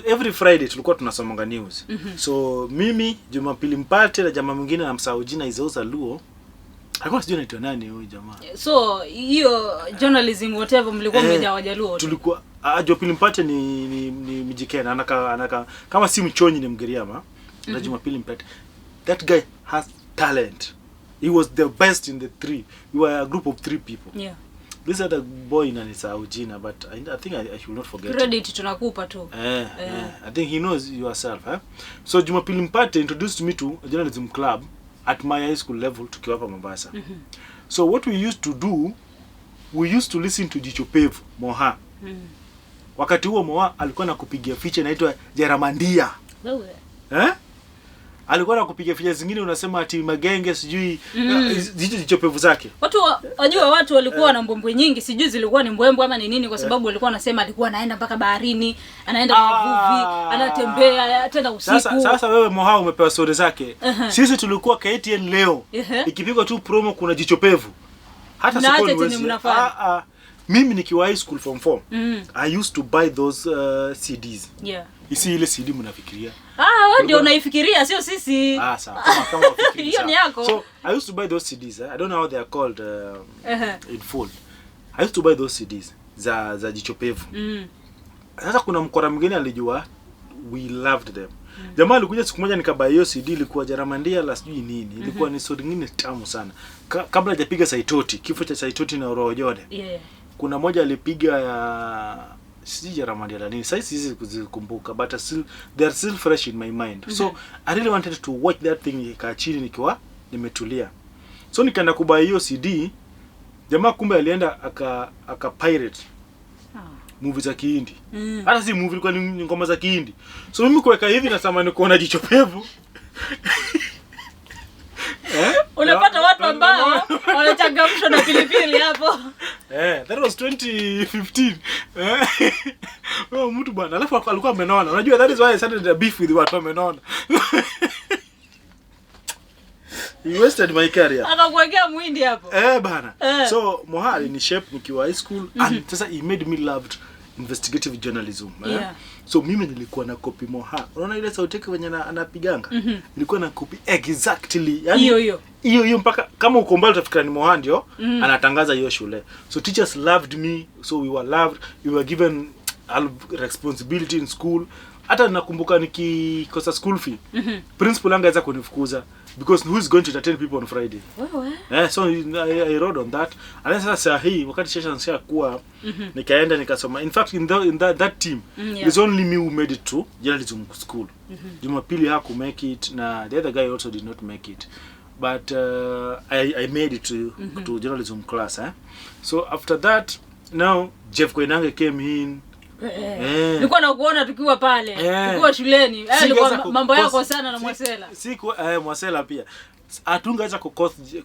Every Friday tulikuwa tunasomanga news. So mimi, Jumapili Mpate na jamaa mwingine, namsahau jina, Izauza Luo. Alikuwa, sijui anaitwa nani huyu jamaa. So hiyo journalism, whatever, mlikuwa Eh, mmejaa Wajaluo tu. Tulikuwa, Jumapili Mpate ni Mijikenda, anaka kama si Mchonyi ni Mgiriama. Na Jumapili Mpate, that guy has talent. He was the best in the three. We were a group of three people. This other boy, nanisahau jina, but I think I should not forget. Credit tunakupa tu. Eh, eh, I think he knows yourself, eh? So Jumapili Mpate introduced me to a journalism club at my high school level tukiwa hapa Mombasa. So what we used to do, we used to listen to Jicho Pevu Moha. Wakati huo Moha alikuwa anakupigia feature inaitwa Jeramandia. Wewe. Eh? Alikuwa anakupigia feature zingine unasema ati magenge sijui hizo jichopevu zake. Watu wajua watu walikuwa na mbwembwe nyingi, sijui zilikuwa ni mbwembwe ama ni nini, kwa sababu walikuwa wanasema alikuwa anaenda mpaka baharini, anaenda kwa wavuvi, anatembea tena usiku. Sasa wewe Moha umepewa story zake. Sisi tulikuwa KTN leo. Ikipigwa tu promo kuna jichopevu. Hata sokoni huwezi. Mimi nikiwa high school form 4, I used to buy those CDs. Yeah. Isi ile CD mnafikiria. Wewe ndio unaifikiria, sio sisi. Sawa. Kama unafikiria. Hiyo ni yako. So, I used to buy those CDs. I don't know how they are called in full. I used to buy those CDs za jichopevu. Sasa kuna mkora mwingine alijua we loved them. Jamaa alikuja siku moja nikabuy hiyo CD, ilikuwa Jaramandia la sijui nini. Ilikuwa ni story nyingine tamu sana. Kabla hajapiga Saitoti, kifo cha Saitoti na Roho Jode. Yeah. Kuna moja alipiga ya sijui Jaramandia la nini. Sasa siwezi kuzikumbuka, but still they are still fresh in my mind. So I really wanted to watch that thing ikaa chini nikiwa nimetulia. So nikaenda kubuy hiyo CD. Jamaa kumbe alienda aka pirate movie za Kihindi. Hata si movie, ilikuwa ni ngoma za Kihindi. So mimi kuweka hivi natamani kuona jichopevu. Unapata watu ambao wanachangamshwa na pilipili hapo. That was 2015. Wewe mtu bwana, alafu alikuwa amenona. Unajua that is why I started a beef with watu amenona. He wasted my career. Akakuwekea muhindi hapo. Bana. So Moha ni shape nikiwa high school and sasa he made me loved investigative journalism. Yeah. So mimi nilikuwa na copy Moha. Unaona ile sauti yake venye anapiganga? Nilikuwa na copy exactly. Yani hiyo. Hiyo mpaka kama uko mbali utafikira ni Moha ndio anatangaza hiyo shule. So teachers loved me, so we were loved, we were given responsibility in school. Hata nakumbuka nikikosa school fee, principal angeweza kunifukuza because who is going to entertain people on Friday? Wewe. So I rode on that. And then sasa hii wakati session sasa kuwa nikaenda nikasoma. In fact in that team it's only me who made it to journalism school. Jumapili haku make it na the other guy also did not make it. But I made it to journalism class, So after that now Jeff Koinange came in. Nilikuwa nakuona tukiwa pale, tukiwa shuleni. Ilikuwa mambo yako sana na Mwasela. Siku Mwasela pia. Hatungeweza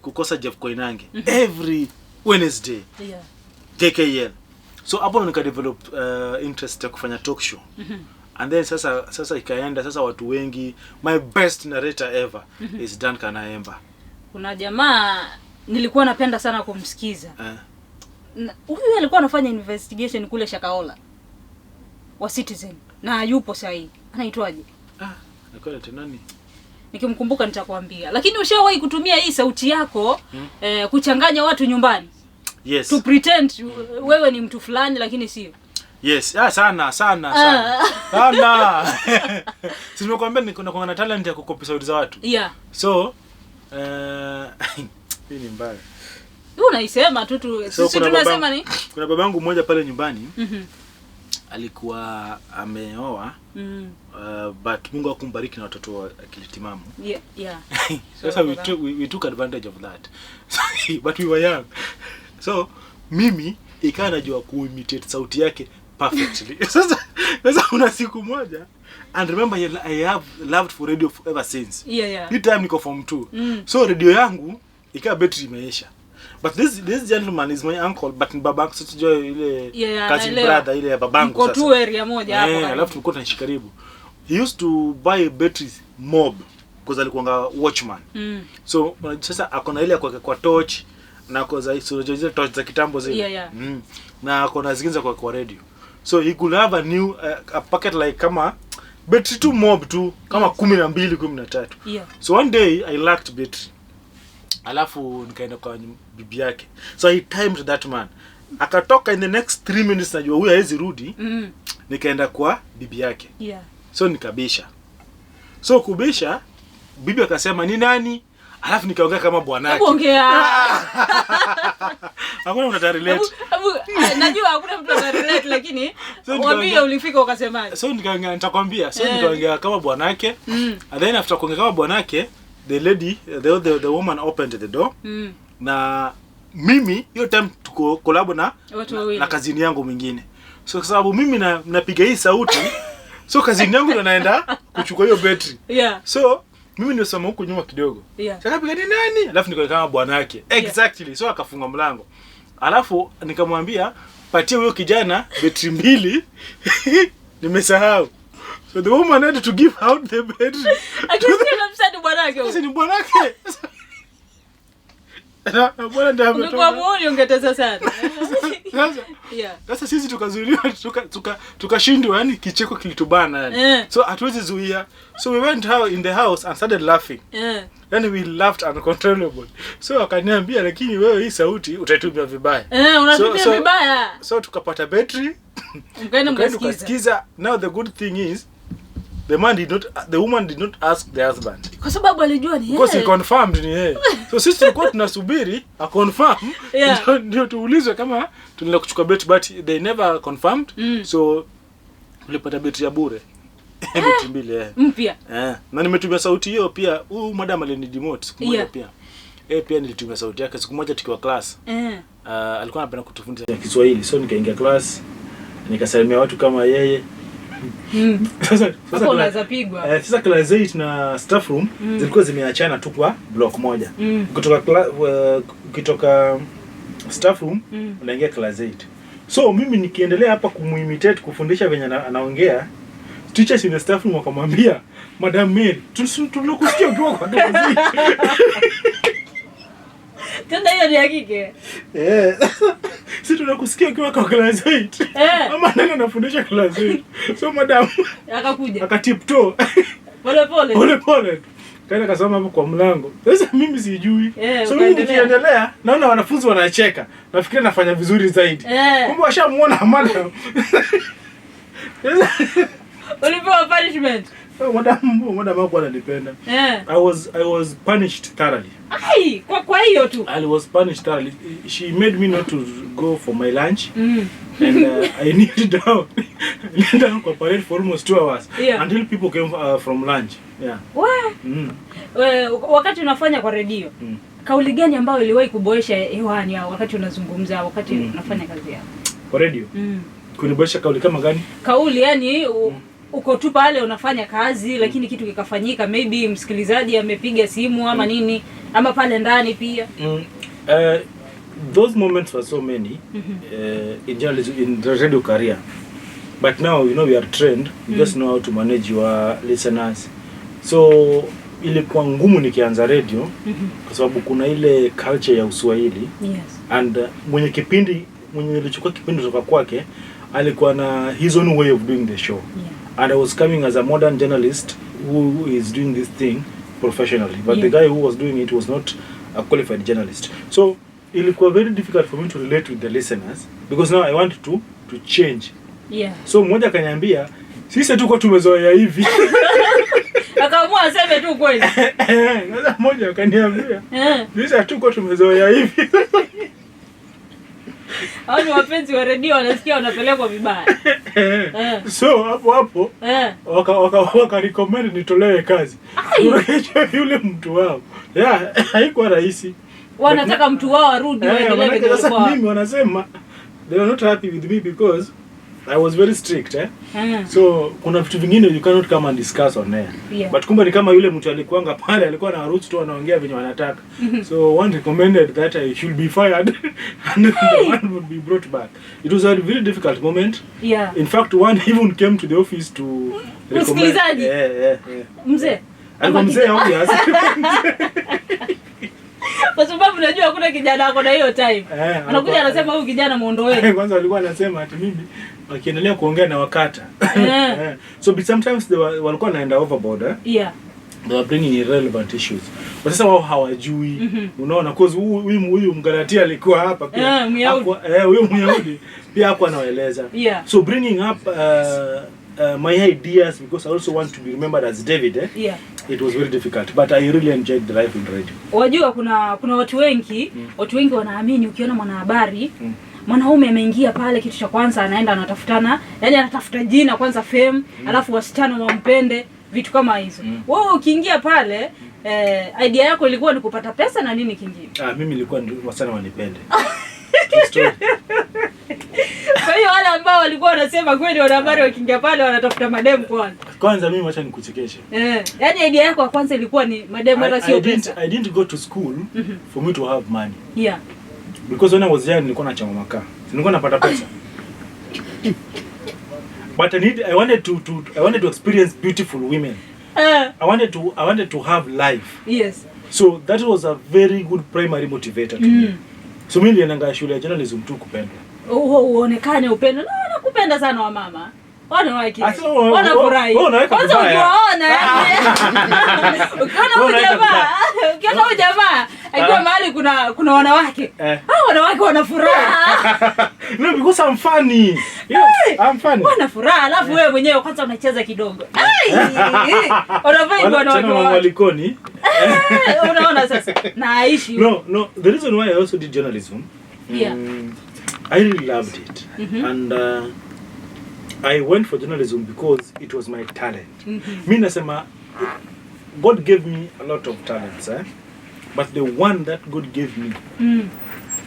kukosa Jeff Koinange every Wednesday. Yeah. JKL. So hapo nika develop interest ya kufanya talk show. And then sasa ikaenda sasa watu wengi, my best narrator ever is Dan Kanaemba. Kuna jamaa nilikuwa napenda sana kumsikiza. Huyu alikuwa anafanya investigation kule Shakaola wa Citizen na yupo sahi. Anaitwaje? Alikuwa nani? Nikimkumbuka nitakwambia. Lakini ushawahi kutumia hii sauti yako kuchanganya watu nyumbani? Yes. To pretend wewe ni mtu fulani lakini sio. Yes, sana sana sana. Sana. Si nimekuambia niko na talent ya kukopi sauti za watu. Yeah. So, hii ni mbaya. Wewe unaisema tu so, sisi tunasema ni kuna babangu mmoja pale nyumbani. Alikuwa ameoa. But Mungu akumbariki na watoto wa akili timamu. Yeah, yeah. Sasa we took advantage of that. But we were young. So mimi ikawa najua kuimitate sauti yake perfectly. Sasa una siku moja, and remember I have loved for radio ever since. Yeah, yeah. Hii time niko form 2. So radio yangu ikawa battery imeisha. But this gentleman is my uncle, but ni babangu, sasa tujue ile cousin brother ile ya babangu sasa. Mko tu area moja hapo. Alafu tulikuwa tunaishi karibu. He used to buy batteries mob because alikuwa watchman. So sasa akona ile kwa torch na kwa za hizo torch za kitambo zile. Yeah, yeah. Na akona zingine kwa radio. So he could have a new a packet like kama battery tu mob tu kama 12 13. Yeah. So one day I lacked battery. Alafu nikaenda kwa bibi yake. So he timed that man. Akatoka in the next 3 minutes, najua huyu hawezi rudi. Nikaenda kwa bibi yake. Yeah. So nikabisha. So kubisha, bibi akasema ni nani? Alafu nikaongea kama bwanake. Hebu ongea. Hakuna mtu atarelate. Najua hakuna mtu atarelate lakini waambie ulifika ukasemaje. So nikaongea, nitakwambia. So nikaongea kama bwanake. And then after kuongea kama bwanake, the lady, the woman opened the door. Na mimi hiyo time tuko collab na kazini yangu mwingine. So kwa sababu mimi napiga hii sauti, so kazini yangu ndo naenda kuchukua hiyo betri. So mimi nimesoma huku nyuma kidogo. Sasa kapiga ni nani? Alafu nikaona kama bwanake. Exactly. So akafunga mlango. Alafu nikamwambia patie huyo kijana betri mbili. Nimesahau. So the woman had to give out the battery. Akisikia kabisa ni bwanake. Sasa ni bwanake. Na bwana ndiye Ungekuwa ametoka. muoni ungetesa sana. Sasa sasa sisi tukazuiliwa, tukashindwa, yani kicheko kilitubana yani. So hatuwezi zuia. So we went out in the house and started laughing. Yani we laughed uncontrollable. So akaniambia, lakini wewe hii sauti utaitumia vibaya. Unatumia vibaya. So tukapata battery. Mkaenda Tukaenda mkasikiza. tukasikiza. Now the good thing is the woman did not ask the husband. Kwa sababu alijua ni Because he yeye. confirmed ni yeye. So sisi tulikuwa tunasubiri a confirm ndio tuulizwe kama tunaenda kuchukua betri, but they never confirmed. So tulipata betri ya bure. Betri mbili, eh. Mpya. Eh, na nimetumia sauti hiyo pia. Huyu madam alinidemote siku moja pia. Pia nilitumia sauti yake siku moja tukiwa class. Alikuwa anapenda kutufundisha Kiswahili. So nikaingia class nikasalimia watu kama yeye. Sasa Hapo unaweza pigwa. Sasa class 8 na staff room zilikuwa zimeachana tu kwa block moja. Ukitoka staff room unaingia class 8. So mimi nikiendelea hapa kumuimitate kufundisha venye anaongea, teachers in the staff room wakamwambia, Madam Mary, tunakusikia ukiwa kwa class 8. Tena hiyo ni ya kike. Si tunakusikia ukiwa kwa class 8. Ama nani anafundisha class 8? So madam Akakuja. akatiptoe. Pole pole. Pole pole. Kaenda kasoma hapo kwa mlango. Sasa mimi sijui. So mimi Ukaendelea. nikiendelea naona wanafunzi wanacheka. Nafikiria nafanya vizuri zaidi. Kumbe washamuona madam. Ulipewa punishment. Madam hakuwa ananipenda. I was punished thoroughly. Ai, kwa hiyo tu. I was punished thoroughly. She made me not to go for my lunch. And I kneeled down. I kneeled down kwa parade for almost 2 hours until people came from lunch. Yeah. Wa. Wakati unafanya kwa redio, kauli gani ambayo iliwahi kuboresha hewani au wakati unazungumza, wakati unafanya kazi yako? Kwa redio? Kuniboresha kauli kama gani? Kauli yani uko tu pale unafanya kazi lakini kitu kikafanyika, maybe msikilizaji amepiga simu ama nini, ama pale ndani pia. Those moments were so many in journalism, in the radio career. But now, we are trained. You just know how to manage your listeners. So ilikuwa ngumu nikianza radio kwa sababu kuna ile culture ya Uswahili. And mwenye kipindi, mwenye nilichukua kipindi kutoka kwake alikuwa na his own way of doing the show. And I was coming as a modern journalist who is doing this thing professionally, but the guy who was doing it was not a qualified journalist. So ilikuwa very difficult for me to relate with the listeners because now I want to change. So mmoja akaniambia, sisi hatukuwa tumezoea hivi. Akaamua aseme tu kweli. Sasa mmoja akaniambia, sisi hatukuwa tumezoea hivi. Hao ni wapenzi wa redio wanasikia wanapelekwa vibaya. So hapo hapo waka recommend nitolewe kazi. Ai. Urejeshe yule mtu wao. Yeah, haikuwa rahisi. Wanataka mtu wao arudi waendelee Manake venye sasa walikuwa. mimi wanasema they were not happy with me because I was very strict, eh. So kuna vitu vingine you cannot come and discuss on air. But kumbe ni kama yule mtu alikuanga pale alikuwa na harusi tu anaongea venye wanataka. So one recommended that I should be fired and then the one would be brought back. It was a very difficult moment. In fact, one even came to the office to recommend. Msikilizaji? Yeah. Mzee. Alikuwa mzee, obvious. Kwa sababu najua hakuna kijana ako na hiyo time. Anakuja anasema huyu kijana muondoeni. Kwanza walikuwa anasema ati mimi wakiendelea kuongea na wakata. So but sometimes they were, walikuwa wanaenda overboard, eh? They were bringing irrelevant issues. But sasa wao hawajui. Unaona, cause huyu Mgalatia alikuwa hapa pia. Myahudi. Huyu Myahudi pia hakuwa anaeleza. So bringing up my ideas, because I also want to be remembered as David, eh? It was very difficult, but I really enjoyed the life in radio. Wajua kuna watu wengi, watu wengi wanaamini ukiona mwanahabari mwanaume ameingia pale, kitu cha kwanza anaenda anatafutana, yani anatafuta jina kwanza, fame, alafu wasichana wampende, vitu kama hizo. Wewe ukiingia pale, idea yako ilikuwa ni kupata pesa na nini kingine? Ah, mimi nilikuwa ni wasichana wanipende. True story. Kwa hiyo wale ambao walikuwa wanasema Unasema kweli wanahabari wakiingia pale wanatafuta mademu kwanza. Kwanza mimi wacha nikuchekeshe. Yaani idea yako ya kwanza ilikuwa ni mademu hata sio pesa. I didn't go to school for me to have money. Yeah. Because when I was young nilikuwa nachoma makaa. Nilikuwa napata pesa. But I wanted to experience beautiful women. I wanted to have life. Yes. So that was a very good primary motivator to me. So mimi nilienda shule ya journalism tu kupendwa. Uonekane upendo. No, nakupenda sana wa mama. Wanawake. Wanafurahi. Kwanza ukiwaona ukiona huyu jamaa akiwa mahali kuna wanawake. Hao wanawake wana furaha. No, because I'm funny. Yes, I'm funny. Wana furaha, alafu wewe mwenyewe kwanza unacheza kidogo. Ai! Wanafurahi wanawake. Walikoni. Unaona sasa. Na aishi. No, the reason why I also did journalism. Yeah. I really loved it. And I went for journalism because it was my talent. Mi nasema, God gave me a lot of talents, But the one that God gave me,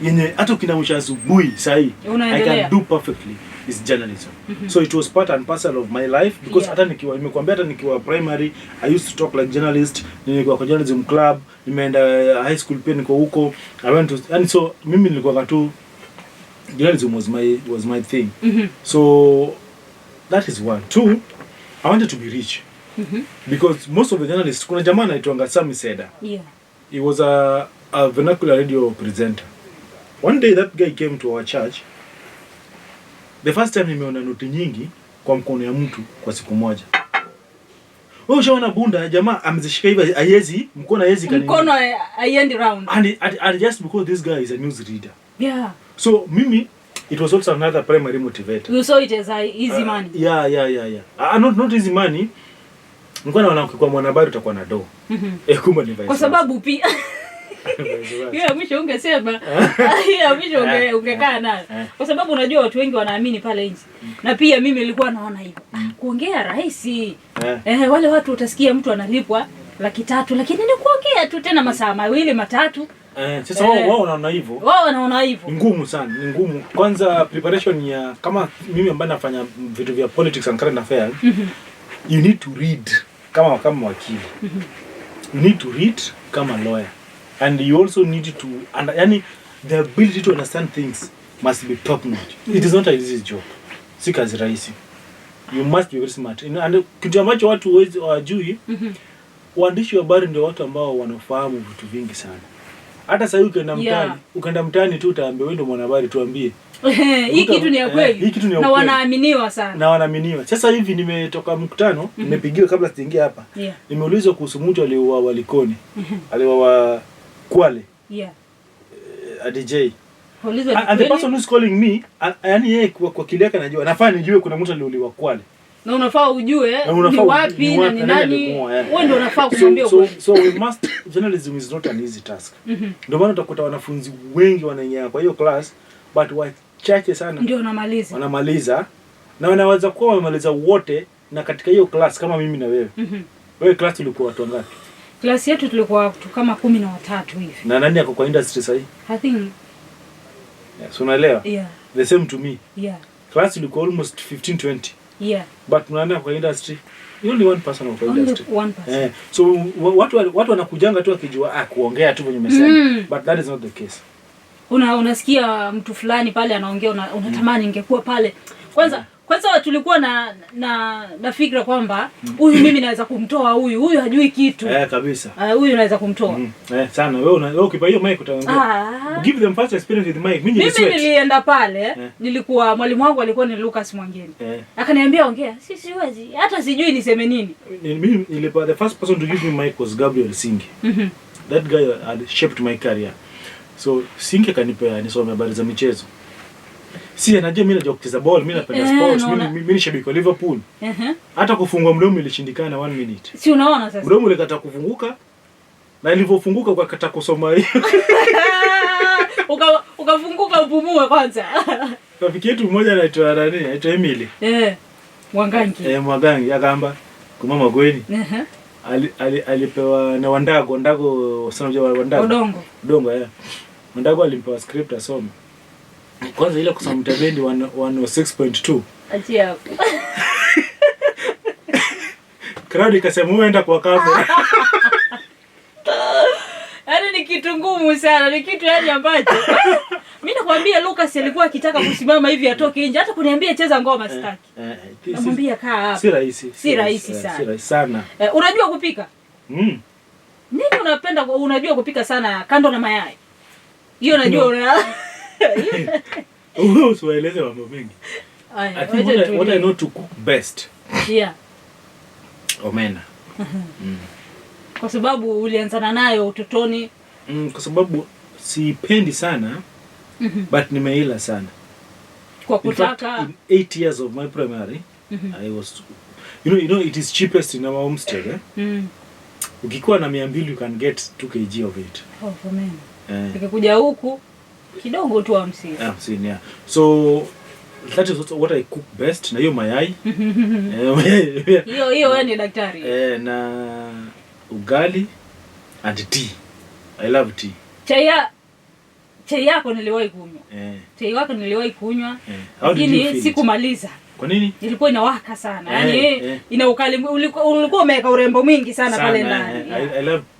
yenye hata ukinamusha asubuhi sahi, I can do perfectly is journalism. So it was part and parcel of my life because hata nikiwa nimekuambia hata nikiwa primary I used to talk like journalist, nilikuwa kwa journalism club, nimeenda high school pia niko huko. I went to, and so mimi nilikuwa tu journalism was my thing. So that is one. Two, I wanted to be rich. Because most of the journalists, kuna jamaa anaitwa Sami Seda. Yeah. He was a vernacular radio presenter. One day that guy came to our church. The first time nimeona noti nyingi kwa mkono ya mtu kwa siku moja. Wewe ushaona bunda jamaa amezishika hivi haiwezi, mkono haiwezi kanini. Mkono haiendi round. And just because this guy is a news reader. Yeah. So mimi it was also another primary motivator. You saw it as easy money. Yeah. Not easy money. Nilikuwa naona kwa mwanahabari utakuwa na do. Kumbe ni vice. Kwa sababu pia hiyo mwisho ungesema. Hiyo mwisho ungekaa nayo. Kwa sababu unajua watu wengi wanaamini pale nje. Na pia mimi nilikuwa naona hivyo. Kuongea rahisi. Wale watu utasikia mtu analipwa 300,000 lakini ni kuongea tu tena masaa 2 3. Sasa wao wanaona hivyo. Wao wanaona hivyo. Ni ngumu sana, ni ngumu. Kwanza preparation ya kama mimi ambaye nafanya vitu vya politics and current affairs, you need to read kama wakili. You need to read kama lawyer. And you also need to, and yani the ability to understand things must be top notch. It is not an easy job. Si kazi rahisi. You must be very smart. And kitu ambacho watu hawajui, waandishi wa habari ndio watu ambao wanafahamu vitu vingi sana. Hata sasa ukienda mtaani, ukaenda mtaani tu utaambiwa wewe ndio mwanahabari, tuambie. Hii kitu ni ya kweli. Na wanaaminiwa sana. Na wanaaminiwa. Sasa hivi nimetoka mkutano, nimepigiwa kabla sijaingia hapa. Nimeulizwa kuhusu mtu aliyeuawa Likoni. Aliuawa Kwale. Yeah. A DJ. And the person who's calling me, yani yeye kwa akili yake anajua. Nafaa nijue kuna mtu aliuliwa Kwale. Na unafaa ujue ni wapi na ni nani. Wewe ndio unafaa kumwambia ukweli. So we must, journalism is not an easy task. Ndio maana utakuta wanafunzi wengi wanaingia kwa hiyo class, but wachache sana ndio wanamaliza. Wanamaliza na wanaweza kuwa wamemaliza wote na katika hiyo class kama mimi na wewe. Wewe class ulikuwa watu wangapi? Class yetu tulikuwa watu kama 13 hivi. Na nani yako kwa industry sasa hivi? I think yeah, so unaelewa? Yeah. The same to me. Yeah. Class ilikuwa almost 15 20. Yeah. But unaenda kwa industry, you only one person kwa industry. Only one person. So watu wanakujanga tu akijua kuongea tu venye umesema. But that is not the case. Unasikia mtu fulani pale anaongea unatamani ningekuwa pale. Kwanza tulikuwa na fikra kwamba huyu mimi naweza kumtoa huyu hajui kitu. Kabisa. Huyu naweza kumtoa. Sana. Wewe ukipa hiyo mic utaongea. Give them first experience with mic. Mimi nilienda pale, nilikuwa mwalimu wangu alikuwa ni Lucas Mwangeni. Akaniambia ongea. Si siwezi. Hata sijui niseme nini. Mimi nilipa the first person to give me mic was Gabriel Singi. That guy had shaped my career. So Singi akanipea nisome habari za michezo. Si anajua mimi najua kucheza ball, mimi napenda sports, mimi ni shabiki wa Liverpool. Hata kufungua mdomo ilishindikana 1 minute. Si unaona sasa? Mdomo ulikata kufunguka na ilivyofunguka ukakata kusoma hiyo. Ukafunguka upumue kwanza. Rafiki yetu mmoja anaitwa nani? Anaitwa Emily. Mwangangi. Mwangangi akaamba kwa mama kweni. Alipewa na Wandago sana unajua Wandago. Odongo Wandago alimpewa script asome. Kwanza ile kusoma mtabendi 106.2. Achia hapo. Crowd ikasema uenda kwa kamera. Yaani ni kitu ngumu sana, ni kitu yani ambacho mimi nakwambia Lucas alikuwa akitaka kusimama hivi atoke nje, hata kuniambia cheza ngoma sitaki. Namwambia kaa hapa. Si rahisi. Si rahisi sana. Si rahisi sana. Unajua kupika? Nini unapenda, unajua kupika sana kando na mayai? Hiyo najua una. Wewe usiwaeleze mambo mengi. Aya, I think what I know to cook best. Yeah. Omena. Kwa sababu ulianzana nayo utotoni. Kwa sababu siipendi sana, but nimeila sana. Kwa In fact, kutaka. in 8 years of my primary, I was, you know it is cheapest in our homestead, eh? Ukikuwa na 200 you can get 2 kg of it. Oh, omena. Ukikuja huku kidogo tu 50. 50, yeah. So that is what I cook best, na hiyo mayai. Hiyo hiyo wewe ni daktari. Na ugali and tea. I love tea. Chai yako niliwahi kunywa. Chai yako niliwahi kunywa. How did you Lakini feel it? sikumaliza. Kwa nini? Ilikuwa inawaka sana. Yaani ina ukali, ulikuwa umeweka urembo mwingi sana pale ndani.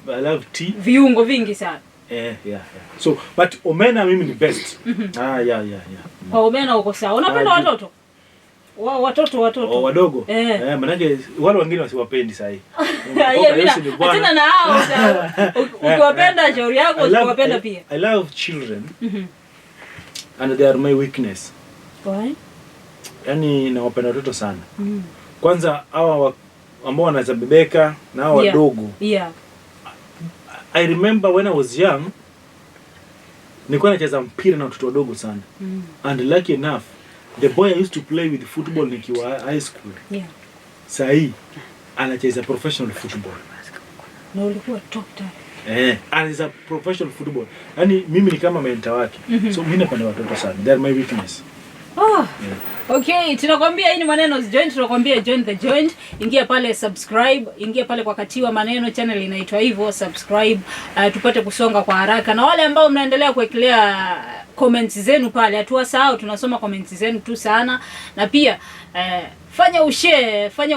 I love tea. Viungo vingi sana. Yeah. So but omena mimi ni best. Yeah. Kwa omena uko sawa. Unapenda watoto? Watoto. Oh, wadogo. Manake wale wengine wasiwapendi sasa hivi. Achana na hao. Ukiwapenda shauri yako, usiwapenda pia. I love children. And they are my weakness. Why? Yaani nawapenda watoto sana. Kwanza hawa ambao wanaweza bebeka na hawa wadogo. Yeah. I remember when I was young, nilikuwa nacheza mpira na watoto wadogo sana. And lucky enough, the boy I used to play with football nikiwa high school. Yeah. Sahi anacheza professional football. Na ulikuwa top time. Anacheza professional football. Yaani mimi ni kama mentor wake. So mimi napenda watoto sana. They are my weakness. Oh. Yeah. Okay, tunakwambia hii ni Maneno's Joint, tunakwambia join the joint. Ingia pale subscribe, ingia pale kwa Katiwa Maneno channel inaitwa hivyo, subscribe, tupate kusonga kwa haraka. Na wale ambao mnaendelea kuwekelea comments zenu pale, hatuwasahau, tunasoma comments zenu tu sana. Na pia fanya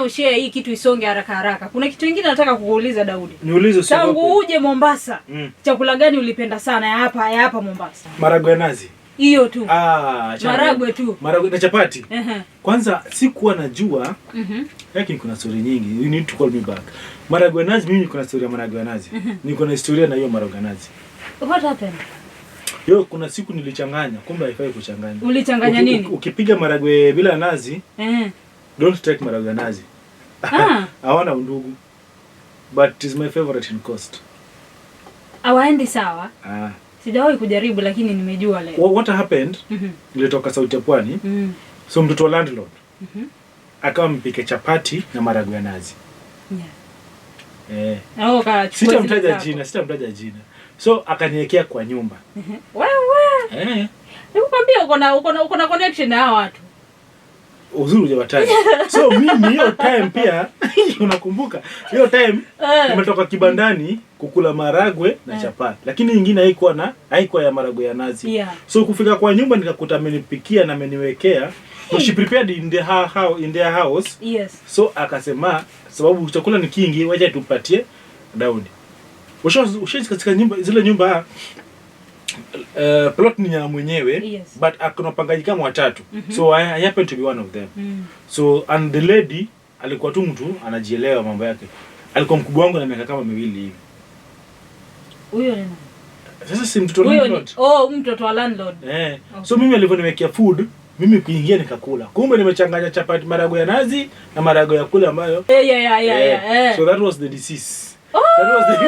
ushare hii kitu isonge haraka haraka. Kuna kitu kingine nataka kukuuliza Daudi. Niulize sio. Tangu uje Mombasa, chakula gani ulipenda sana ya hapa Mombasa? Maragwe ya nazi. Hiyo tu. Maragwe tu. Maragwe na chapati. Kwanza sikuwa najua. Lakini kuna story nyingi. You need to call me back. Maragwe nazi, mimi niko na story ya maragwe nazi. Niko na historia na hiyo maragwe nazi. What happened? Yo, kuna siku nilichanganya, kumbe haifai kuchanganya. Ulichanganya nini? Ukipiga maragwe bila nazi, don't take maragwe nazi. Hawana undugu. But it is my favorite in coast. Hawaendi sawa. Sijawahi kujaribu lakini nimejua leo. What happened? Nilitoka Sauti ya Pwani. So mtoto wa landlord akawa mpike chapati na maragwe ya nazi. Yeah. Sitamtaja jina. So akaniwekea kwa nyumba. Wewe. Nikwambia uko na connection na hao watu. Uzuri hujawataja. So mimi hiyo time pia unakumbuka hiyo time nimetoka kibandani kukula maragwe na chapati. Lakini nyingine haikuwa ya maragwe ya nazi. Yeah. So kufika kwa nyumba nikakuta amenipikia na ameniwekea. So she prepared in their house. Yes. So akasema sababu chakula ni kingi wacha tupatie Daudi. Usha katika nyumba zile nyumba plot ni ya mwenyewe. Yes. But akuna pangaji kama watatu. So I happen to be one of them. So and the lady alikuwa tu mtu anajielewa mambo yake. Alikuwa mkubwa wangu na miaka kama miwili hivi. Huyo ni nani? Sasa si mtoto wa landlord. Oh, mtoto wa landlord. Okay. So mimi alivyoniwekea food, mimi kuingia nikakula. Kumbe nimechanganya chapati maragwe ya nazi na maragwe ya kula ambayo. Yeah. So that was the disease. Oh! That was the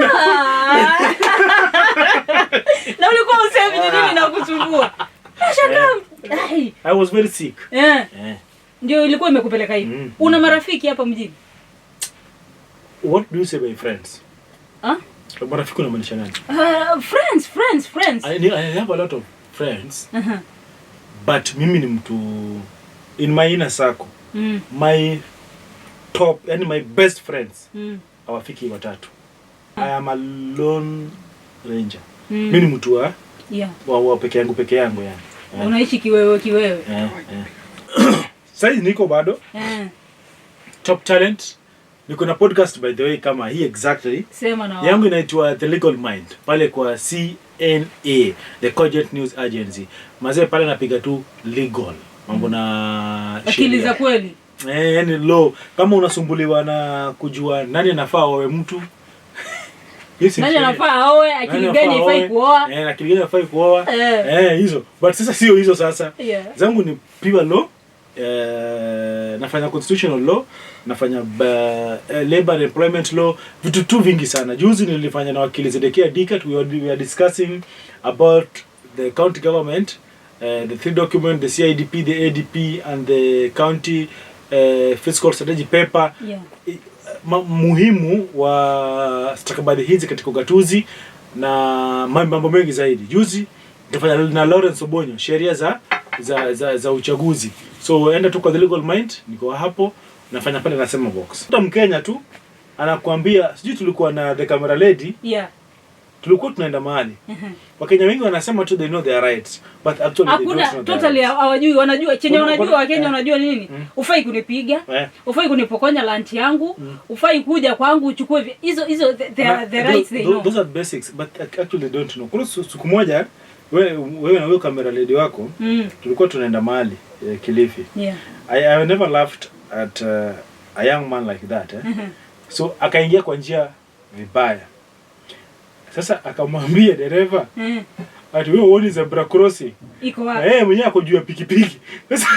Na ulikuwa usemi ni nini nakusumbua? Nashangaa. I was very sick. Ndio ilikuwa imekupeleka hivi. Una marafiki hapa mjini? What do you say by friends? Marafiki unamaanisha nani? Friends. I have a lot of friends. But mimi ni mtu in my inner circle. My top, yani my best friends. Hawafiki watatu. I am a lone ranger. Mimi ni mtu wa wa peke yangu yani. Unaishi kiwewe. Sasa niko bado Top Talent. Niko na podcast by the way kama hii exactly. Sema na Yangu inaitwa The Legal Mind pale kwa CNA, the Cogent News Agency. Mazee pale napiga tu legal mambo na akili za kweli. Yani law. Kama unasumbuliwa na kujua nani anafaa aoe mtu, nani anafaa aoe, akili gani haifai kuoa, akili gani haifai kuoa, hizo. But sasa sio hizo sasa. Zangu ni pure law. Nafanya constitutional law, nafanya labor and employment law, vitu tu vingi sana. Juzi nilifanya na wakili Zedekia Dikat, we were discussing about the county government, the three document, the CIDP, the ADP and the county fiscal strategy paper. Muhimu wa stakabadhi hizi katika ugatuzi na mambo mengi zaidi. Juzi nilifanya na Lawrence Obonyo sheria za uchaguzi. So enda tu kwa The Legal Mind, niko hapo nafanya pale na sema box. Hata Mkenya tu anakuambia, sijui tulikuwa na the camera lady. Tulikuwa tunaenda mahali. Wakenya wengi wanasema tu they know their rights, but actually they don't know their totally rights. Hawajui, wanajua chenye wanajua Wakenya wanajua nini? Ufai kunipiga, ufai kunipokonya lunch yangu, ufai kuja kwangu uchukue hizo the rights they know. Those are basics, but actually they don't know. Kuna siku moja wewe na huyo camera lady wako tulikuwa tunaenda mahali Kilifi. I never laughed at a young man like that. So akaingia kwa njia vibaya. Sasa akamwambia dereva ati wewe uone zebra crossing. Iko wapi? Mwenyewe ako juu ya pikipiki. Sasa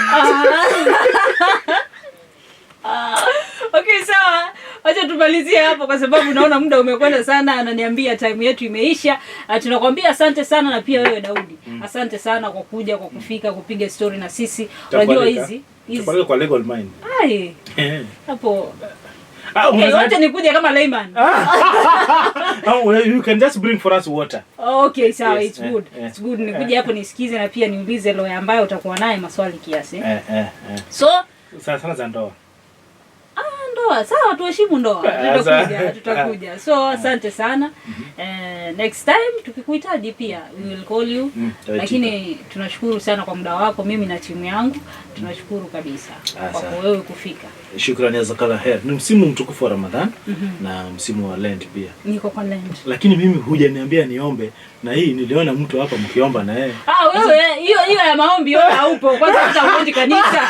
Okay, sawa. Acha tumalizie hapo kwa sababu naona muda umekwenda sana, ananiambia time yetu imeisha. Tunakwambia asante sana, na pia wewe Daudi. Asante sana kwa kuja, kwa kufika, kupiga story na sisi. Unajua hizi kwa Legal Mind. Ai. Hapo. Okay, wacha nikuje kama layman. You can just bring for us water. Okay, sawa, it's good. It's good nikuje hapo nisikize na pia niulize lawyer ambaye utakuwa naye maswali kiasi. So sana za ndoa. Ndoa, sawa, tuheshimu ndoa. Tutakuja. So asante sana. Next time tukikuhitaji pia we will call you. Lakini tunashukuru sana kwa muda wako, mimi na timu yangu tunashukuru kabisa kwa wewe kufika. Shukrani jazakallah khair. Ni msimu mtukufu wa Ramadhan na msimu wa Lent pia. Niko kwa Lent. Lakini mimi hujaniambia niombe, na hii niliona mtu hapa mkiomba na yeye. Wewe hiyo ya maombi wewe haupo. Kwanza hata uendi kanisa.